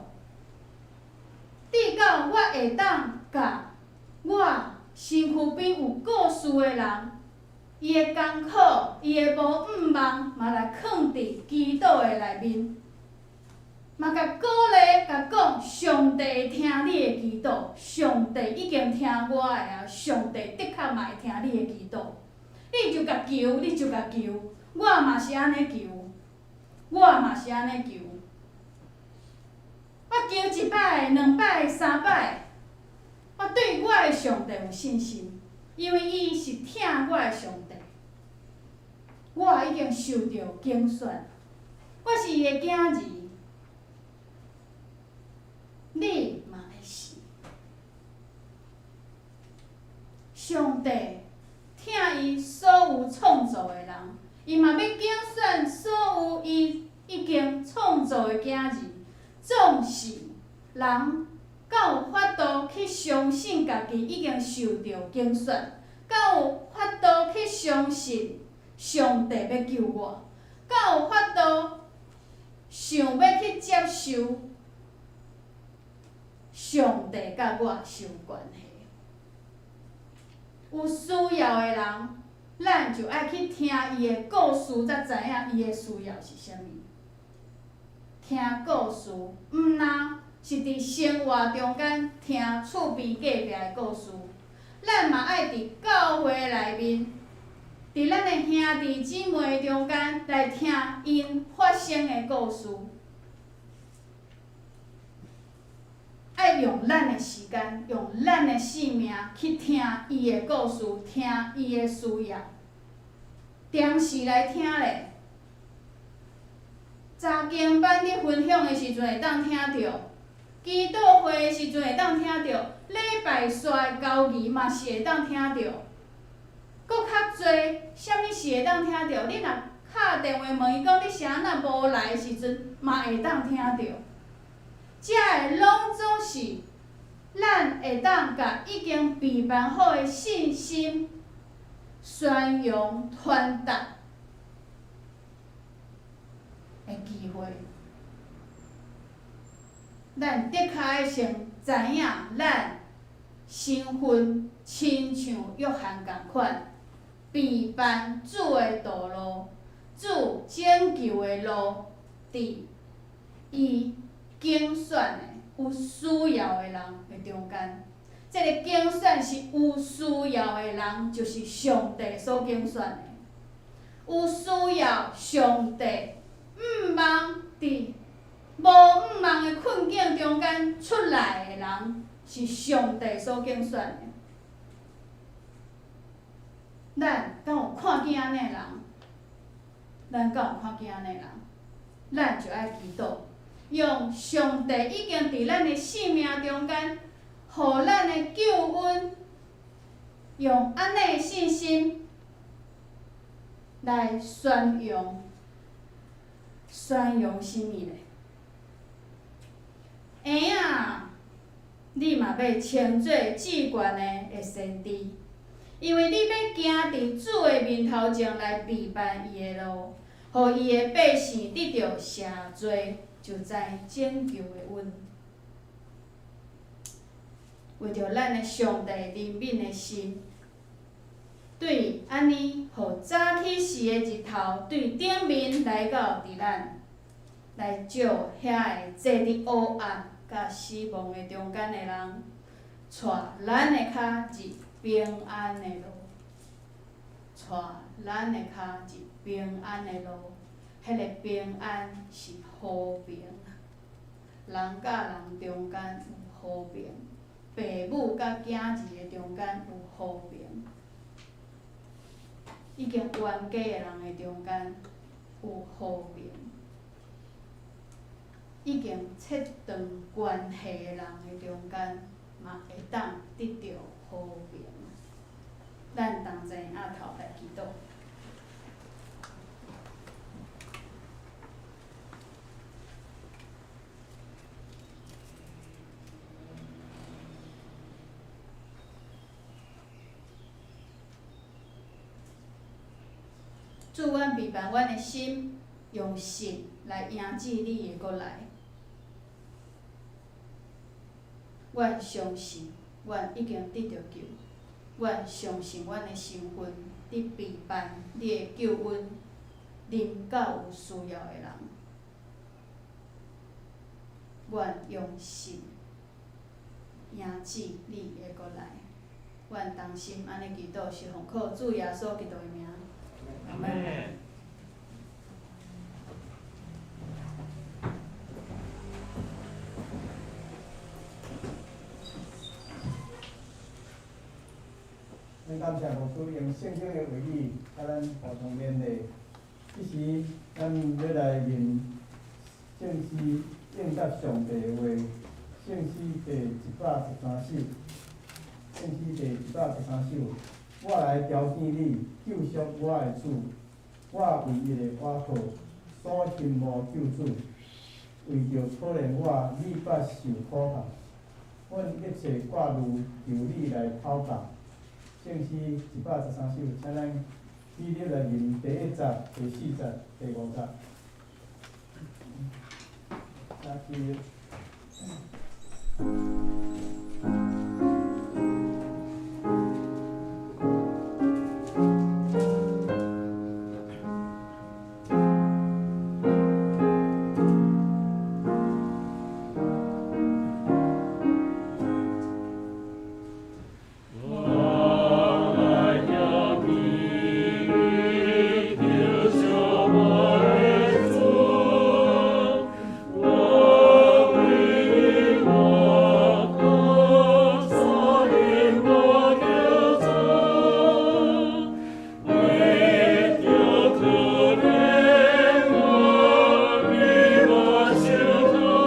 直到我會當共我身軀邊有故事的人，伊的艱苦，伊的無向望，嘛來囥佇祈禱的內面，嘛共鼓勵，共講，上帝會聽你的祈禱，上帝已經聽我的啊，上帝的確嘛會聽你的祈禱。你就共求，你就共求，我嘛是按呢求，我嘛是按呢求。我求一擺、兩擺、三擺，我對我的上帝有信心，因為伊是疼我的上帝。我已經受著揀選，我是伊的囝兒，你嘛會是。上帝疼伊所有創造的人，伊嘛欲揀選所有伊已經創造的囝兒，總是人敢有法度去相信家己已經受著揀選，敢有法度去相信上帝欲救我，敢有法度想欲去接受上帝佮我是有關係。有需要的人，咱就愛去聽伊的故事，才知影伊的需要是啥物。聽故事，毋但是佇生活中間聽厝邊隔壁的故事，咱嘛愛佇教會內面，佇咱的兄弟姊妹中間來聽𪜶發生的故事。愛用咱的時間，用咱的性命去聽伊的故事，聽伊的需要，定時來聽咧。查經班佇分享的時陣會當聽著，祈禱會的時陣會當聽著，禮拜煞的交誼嘛是會當聽著。閣較濟，啥物事會當聽著？你若敲電話問伊講你啥若無來的時陣，嘛會當聽著。這个攏總是咱會當共已經備辦好的信心宣揚傳達的機會。咱的確愛先知影，咱身份親像約翰仝款，備辦主的道路，主拯救的路，佇伊揀選的有需要的人的中間。這个揀選是有需要的人，就是上帝所揀選的。有需要上帝毋望佇無毋望的困境中間出來的人，是上帝所揀選的。咱敢有看見按呢的人？咱敢有看見按呢的人？咱就愛祈禱，用上帝已經佇咱的性命中間，予咱的救恩，用按呢的信心來宣揚，宣揚啥物咧？嬰仔，你嘛欲稱做至懸的先知，因為你欲行佇主的面頭前來備辦伊的路，予伊的百姓得著赦罪，就知拯救的恩。為著咱的上帝憐憫的心，對按呢，予早起時的日頭對頂面來到佇咱，來照遐個坐佇黑暗佮死亡的中間的人，帶咱的跤入平安的路，帶咱的跤入平安的路，彼个平安是和平，人佮人中間有和平，爸母佮囝兒的中間有和平，已經冤家的人的中間有和平，已經切斷關係的人的中間，嘛會當得著和平。咱同齊徛頭來祈禱。主，阮備辦阮的心，用信來迎接你的閣來。阮相信，阮已經得著救。阮相信，阮的身份佇備辦你的救恩，臨到有需要的人。阮用信迎接你的閣來。阮同心按呢祈禱，是奉靠主耶穌基督的名。阿們。咱感謝牧師用聖經的話語，佮咱互相勉勵。這時，咱欲來念聖詩應答上帝的話，聖詩第113首，聖詩第113首。我來朝見你，救贖我的主，我唯一的倚靠，所欣慕救主。為著可憐我，你捌受苦難，阮一切掛慮，求你來討擔。聖詩113首，請咱起立來念第一節、第四節、第五節。請起立。我來朝見你，救贖我的主，我唯一倚靠，所欣慕救主，為著可憐我，你捌受苦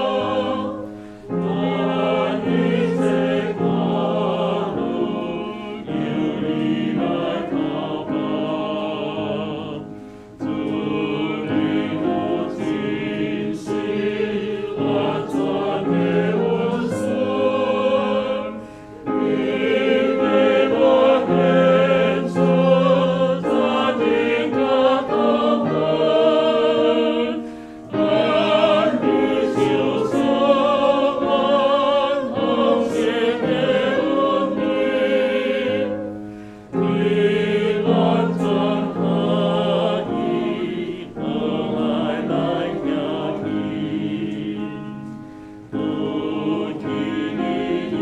難，阮一切掛慮，求你來擔當。主你有真實完全的恩賜，你為我獻出殘忍佮痛恨，按你手所完奉獻的恩惠，你完全合一，和愛來行去。除去你以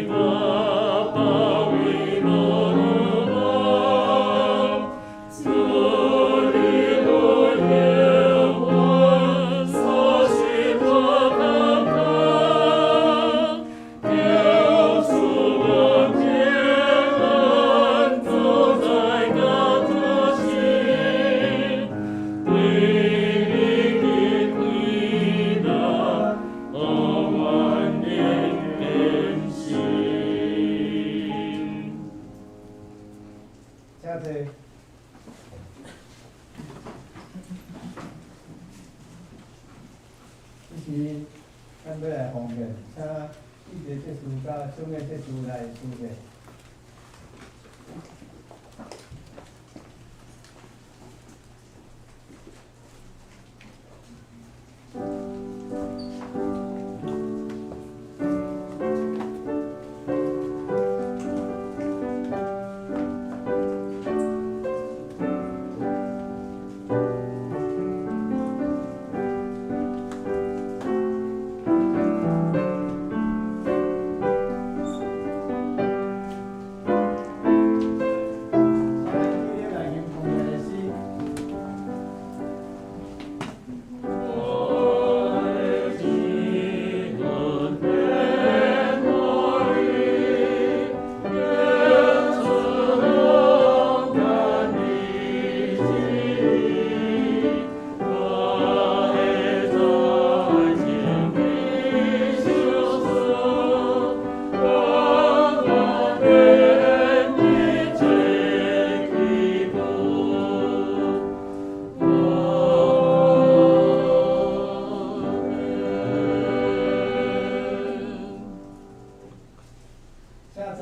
外，別位無路。主你有永遠，所信我剛強，救贖我平安，住在甲主心，對你的歸納，予萬年堅信。請坐。這時，咱欲來奉獻，請彼得執事佮小美執事來司獻。請咱起立來念奉獻的詩。我的靈魂變活力，演出勇敢的旨意，我會在前面受死，讓我變一切起步。阿們。請坐。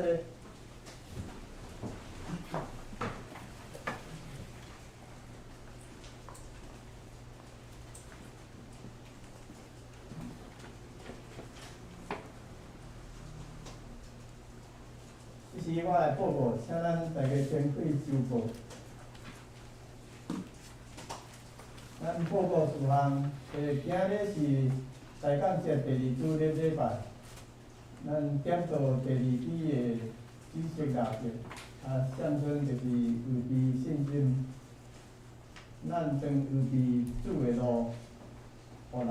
這時我來報告，請咱大家先開週報。咱報告事項，今日是大港節第二主日禮拜，咱點做第二支的紫色蠟燭，象徵就是預備信心。咱當預備主的路，予人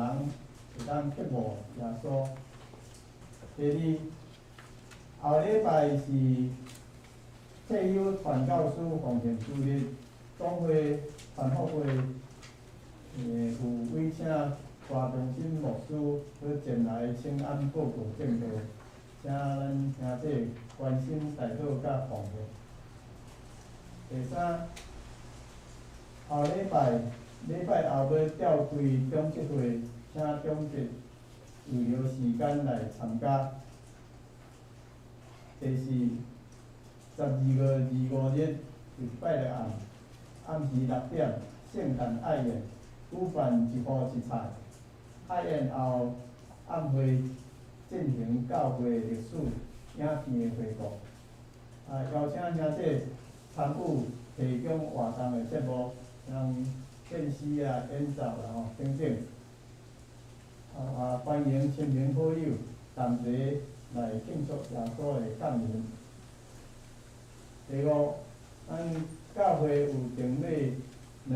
會當渴慕耶穌。第二，後禮拜是退休傳教士奉獻主日，總會傳福會，有委請大中心牧師去前來請安報告證道，請咱兄弟關心代禱佮奉獻。第三，後禮拜禮拜後欲召開長執會，請長執預留時間來參加。第四，12月25日，就是拜六暗，暗時6點，聖誕愛宴，舉辦一戶一菜。愛宴後，暗會進行教會歷史影片的回顧。啊，邀請兄弟參與提供活動的節目，像電視啊、演奏啦吼等等。啊，歡迎親朋好友同齊來慶祝耶穌的降臨。第五，咱教會有定咧2022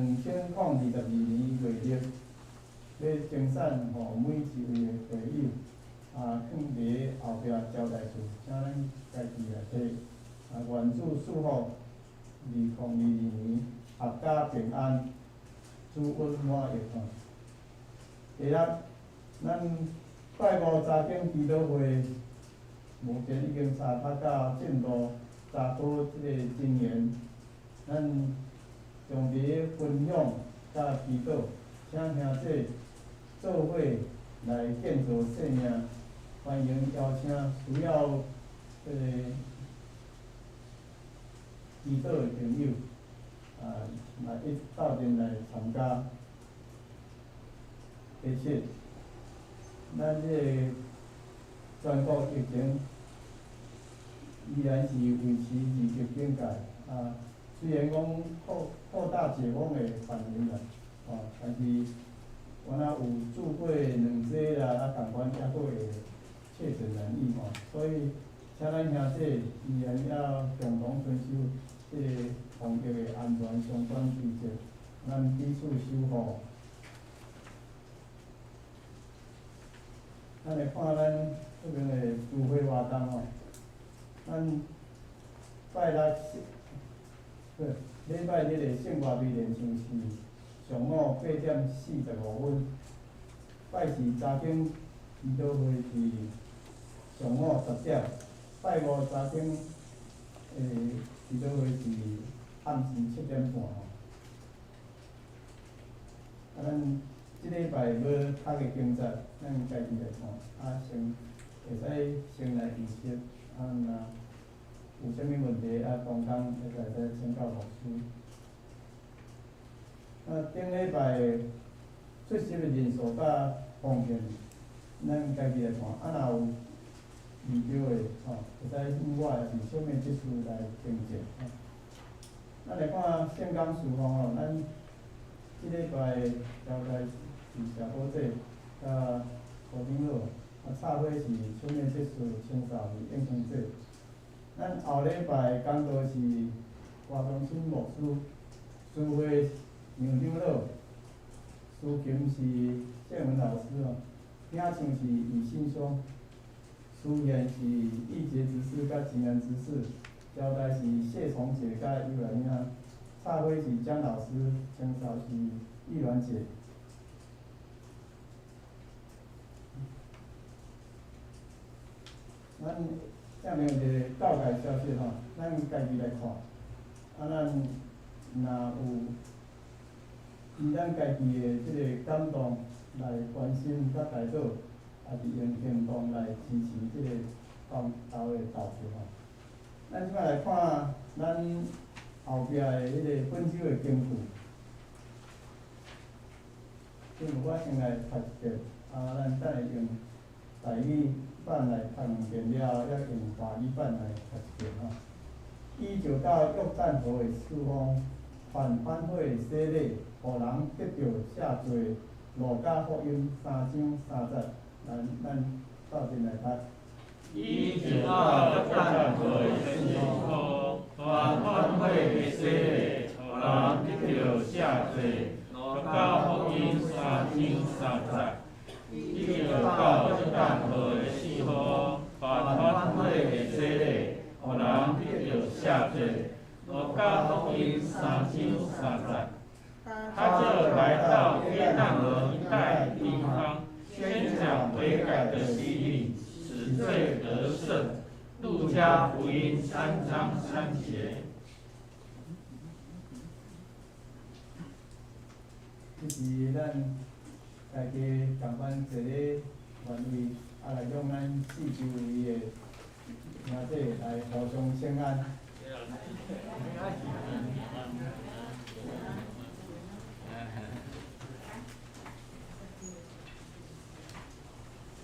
年月曆，欲精選予每一位的會友，啊，囥佇後壁招待處，請咱家己來提。啊，願主賜福，2022年闔家平安，主恩滿溢。第六，咱拜五查經祈禱會，目前已經查讀到進度，查討這個箴言，咱常佇分享佮祈禱，請兄弟做伙來建造生命，歡迎邀請需要這個祈禱的朋友，啊，來一鬥陣來參加。第七，咱這個全國疫情依然是維持二級警戒，啊，雖然講擴擴大解封的範圍啦，哦，但是敢若有注過兩劑啦，啊，仝款猶閣會確診染疫吼，所以請咱兄弟依然要共同遵守這個防疫的安全相關規則，咱彼此守護。咱來看咱這邊的聚會活動吼，咱拜六禮拜日的聖歌隊練唱是上午8點45，拜四查經祈禱會是上午10點，拜五查經祈禱會是暗時7點半吼。啊，咱這禮拜欲讀的經節，咱家己來看，啊，先會使先來預習，啊，若有啥物問題啊，當工會使請教牧師。啊，頂禮拜出席的人數佮奉獻，咱家己來看，啊，若有遇著的吼，會使向我抑是小妹執事來訂正吼。咱來看聖工事奉吼，咱這禮拜交代是謝寶姐佮胡長老，啊，插花是小妹執事，清掃是應生姐。咱後禮拜講道是郭中心牧師，司會楊長老，司琴是謝文老師哦，領唱是李信松，司獻是易杰執事佮錢安執事，交代是謝崇杰佮尤蘭兄，插花是江老師，清掃是玉蘭姐。咱下面有一個教界消息吼，咱家己來看。啊，咱若有依咱家己的這個感動來關心佮代禱，抑是用行動來支持這個公投的投票吼。咱這擺來看咱後壁的彼個本週的經句。經句我先來讀一遍，啊，咱等下用台語版來讀兩遍了後，猶用華語版來讀一遍吼。依著到約旦河的四方，犯反悔的洗禮，予人得著赦罪。路加福音3章3節，咱鬥陣來讀。依著到約旦河的四方，犯反悔的洗禮，予人得著赦罪。路加福音3章3節。依著到約旦河的四方，犯反悔的洗禮，予人得著赦罪。路家福音三章三節。他就來到約旦河一帶地方，宣講悔改的洗禮，使罪得赦。路加福音三章三節。這是咱家己仝款坐咧原位，啊來用咱四周圍的兄弟來互相請安。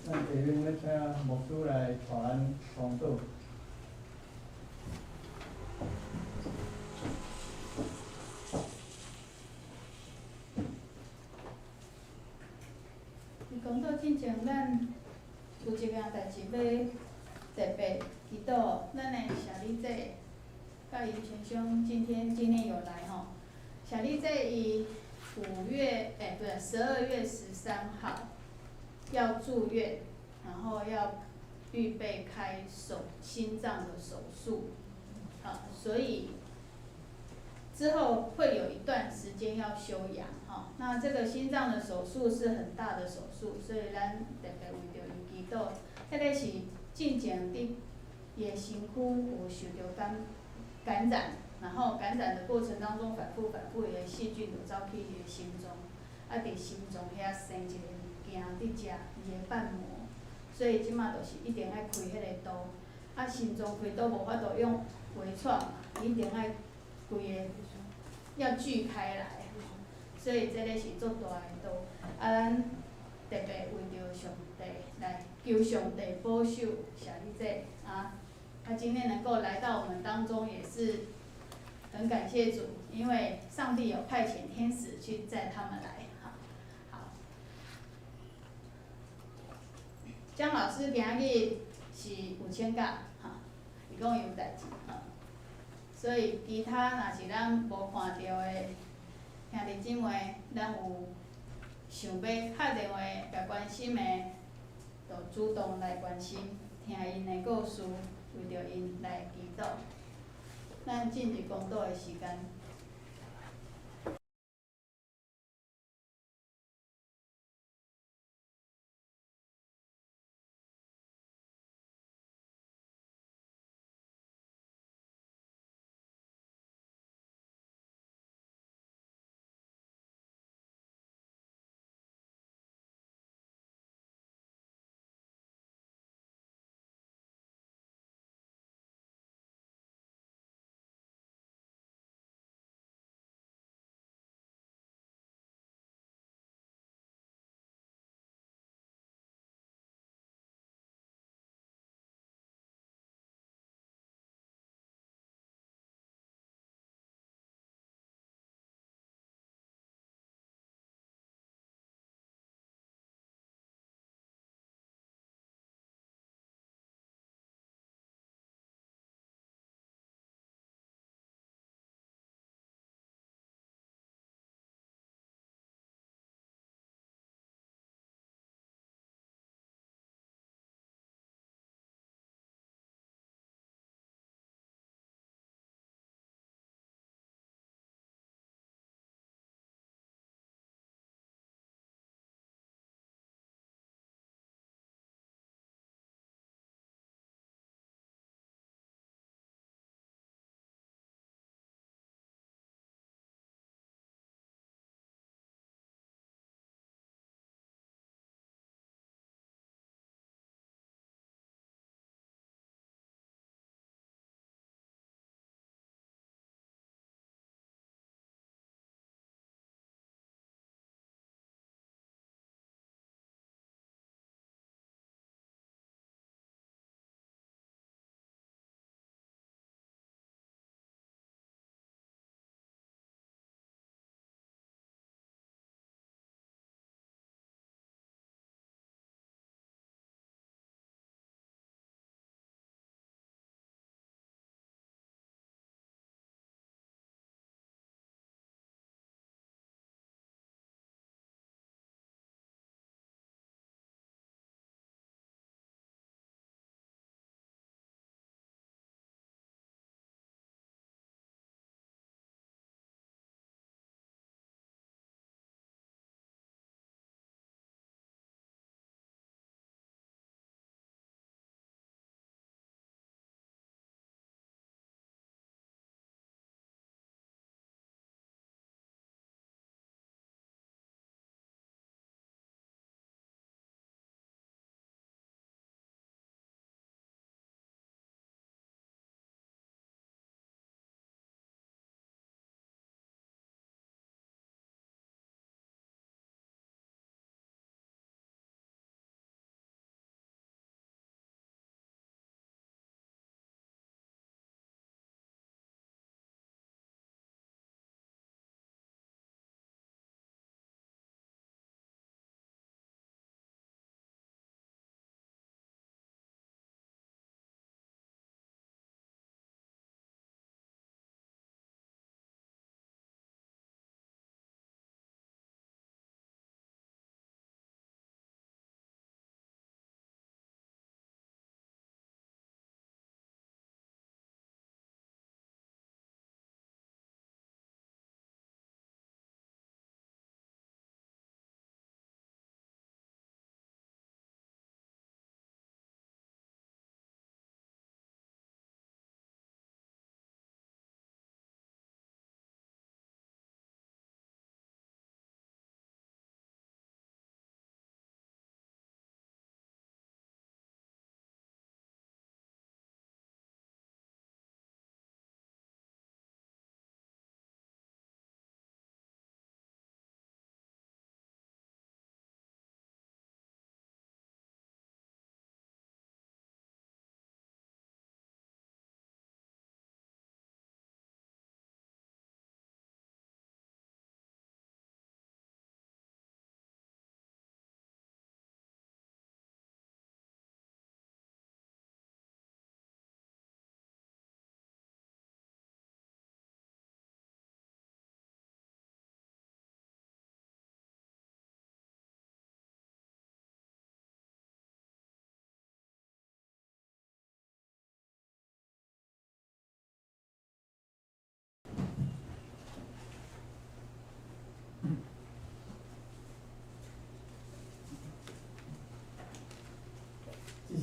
咱下面欲請牧師來帶咱講道。佇講道進前，咱有一件代誌欲特別祈禱，咱的小麗姐佮伊先生今天有來吼。小麗姐伊5月，欸，不對，12月13號要住院，然後要預備開心臟的手術，好，所以之後會有一段時間要休養，吼。那這個心臟的手術是很大的手術，所以咱特別為著伊祈禱。彼个是進前佇伊的身軀有受著感染，然後感染的過程當中反覆反覆，伊的細菌就走去伊的心臟，啊，佇心臟遐生一个物件佇食伊的瓣膜，所以這馬就是一定愛開彼個刀，啊，心臟開刀無法度用微創嘛，一定愛規个要鋸開來，所以這个是足大的刀，啊，咱特別為著上帝來求上帝保守小麗姐啊，她今天能夠來到我們當中，也是很感謝主，因為上帝有派遣天使去載他們來，好，好。江老師今日是有請假，哈，伊講伊有代誌，哈，所以其他若是咱無看著的兄弟姊妹，咱有想欲敲電話共關心的，就主動來關心，聽𪜶的故事，為著𪜶來祈禱。咱進入講道的時間。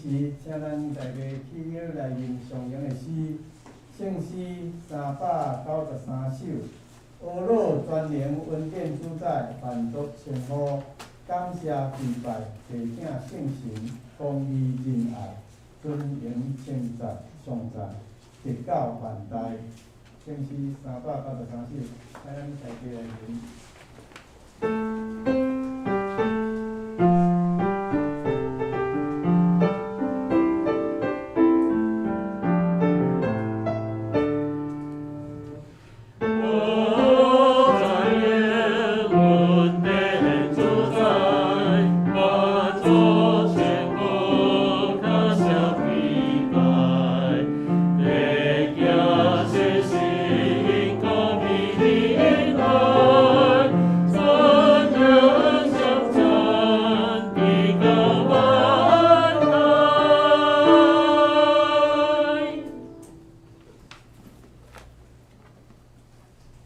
时，請咱大家起立來吟上用的詩，聖詩393首。阿老全能恩典主宰，萬族稱呼，感謝跪拜，地聽聖神，公義仁愛，尊榮稱讚頌讚，直到萬代。聖詩393首，請咱大家來吟。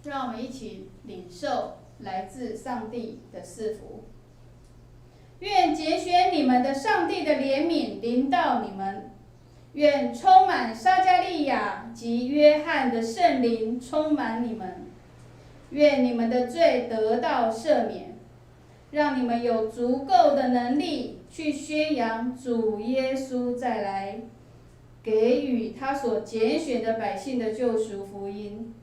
讓我們一起領受來自上帝的賜福。願揀選你們的上帝的憐憫臨到你們，願充滿撒迦利亞及約翰的聖靈充滿你們，願你們的罪得到赦免，讓你們有足夠的能力去宣揚主耶穌再來，給予他所揀選的百姓的救贖福音。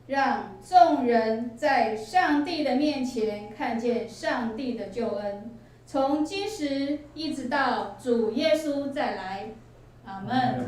讓眾人在上帝的面前看見上帝的救恩，從今時一直到主耶穌再來。阿門。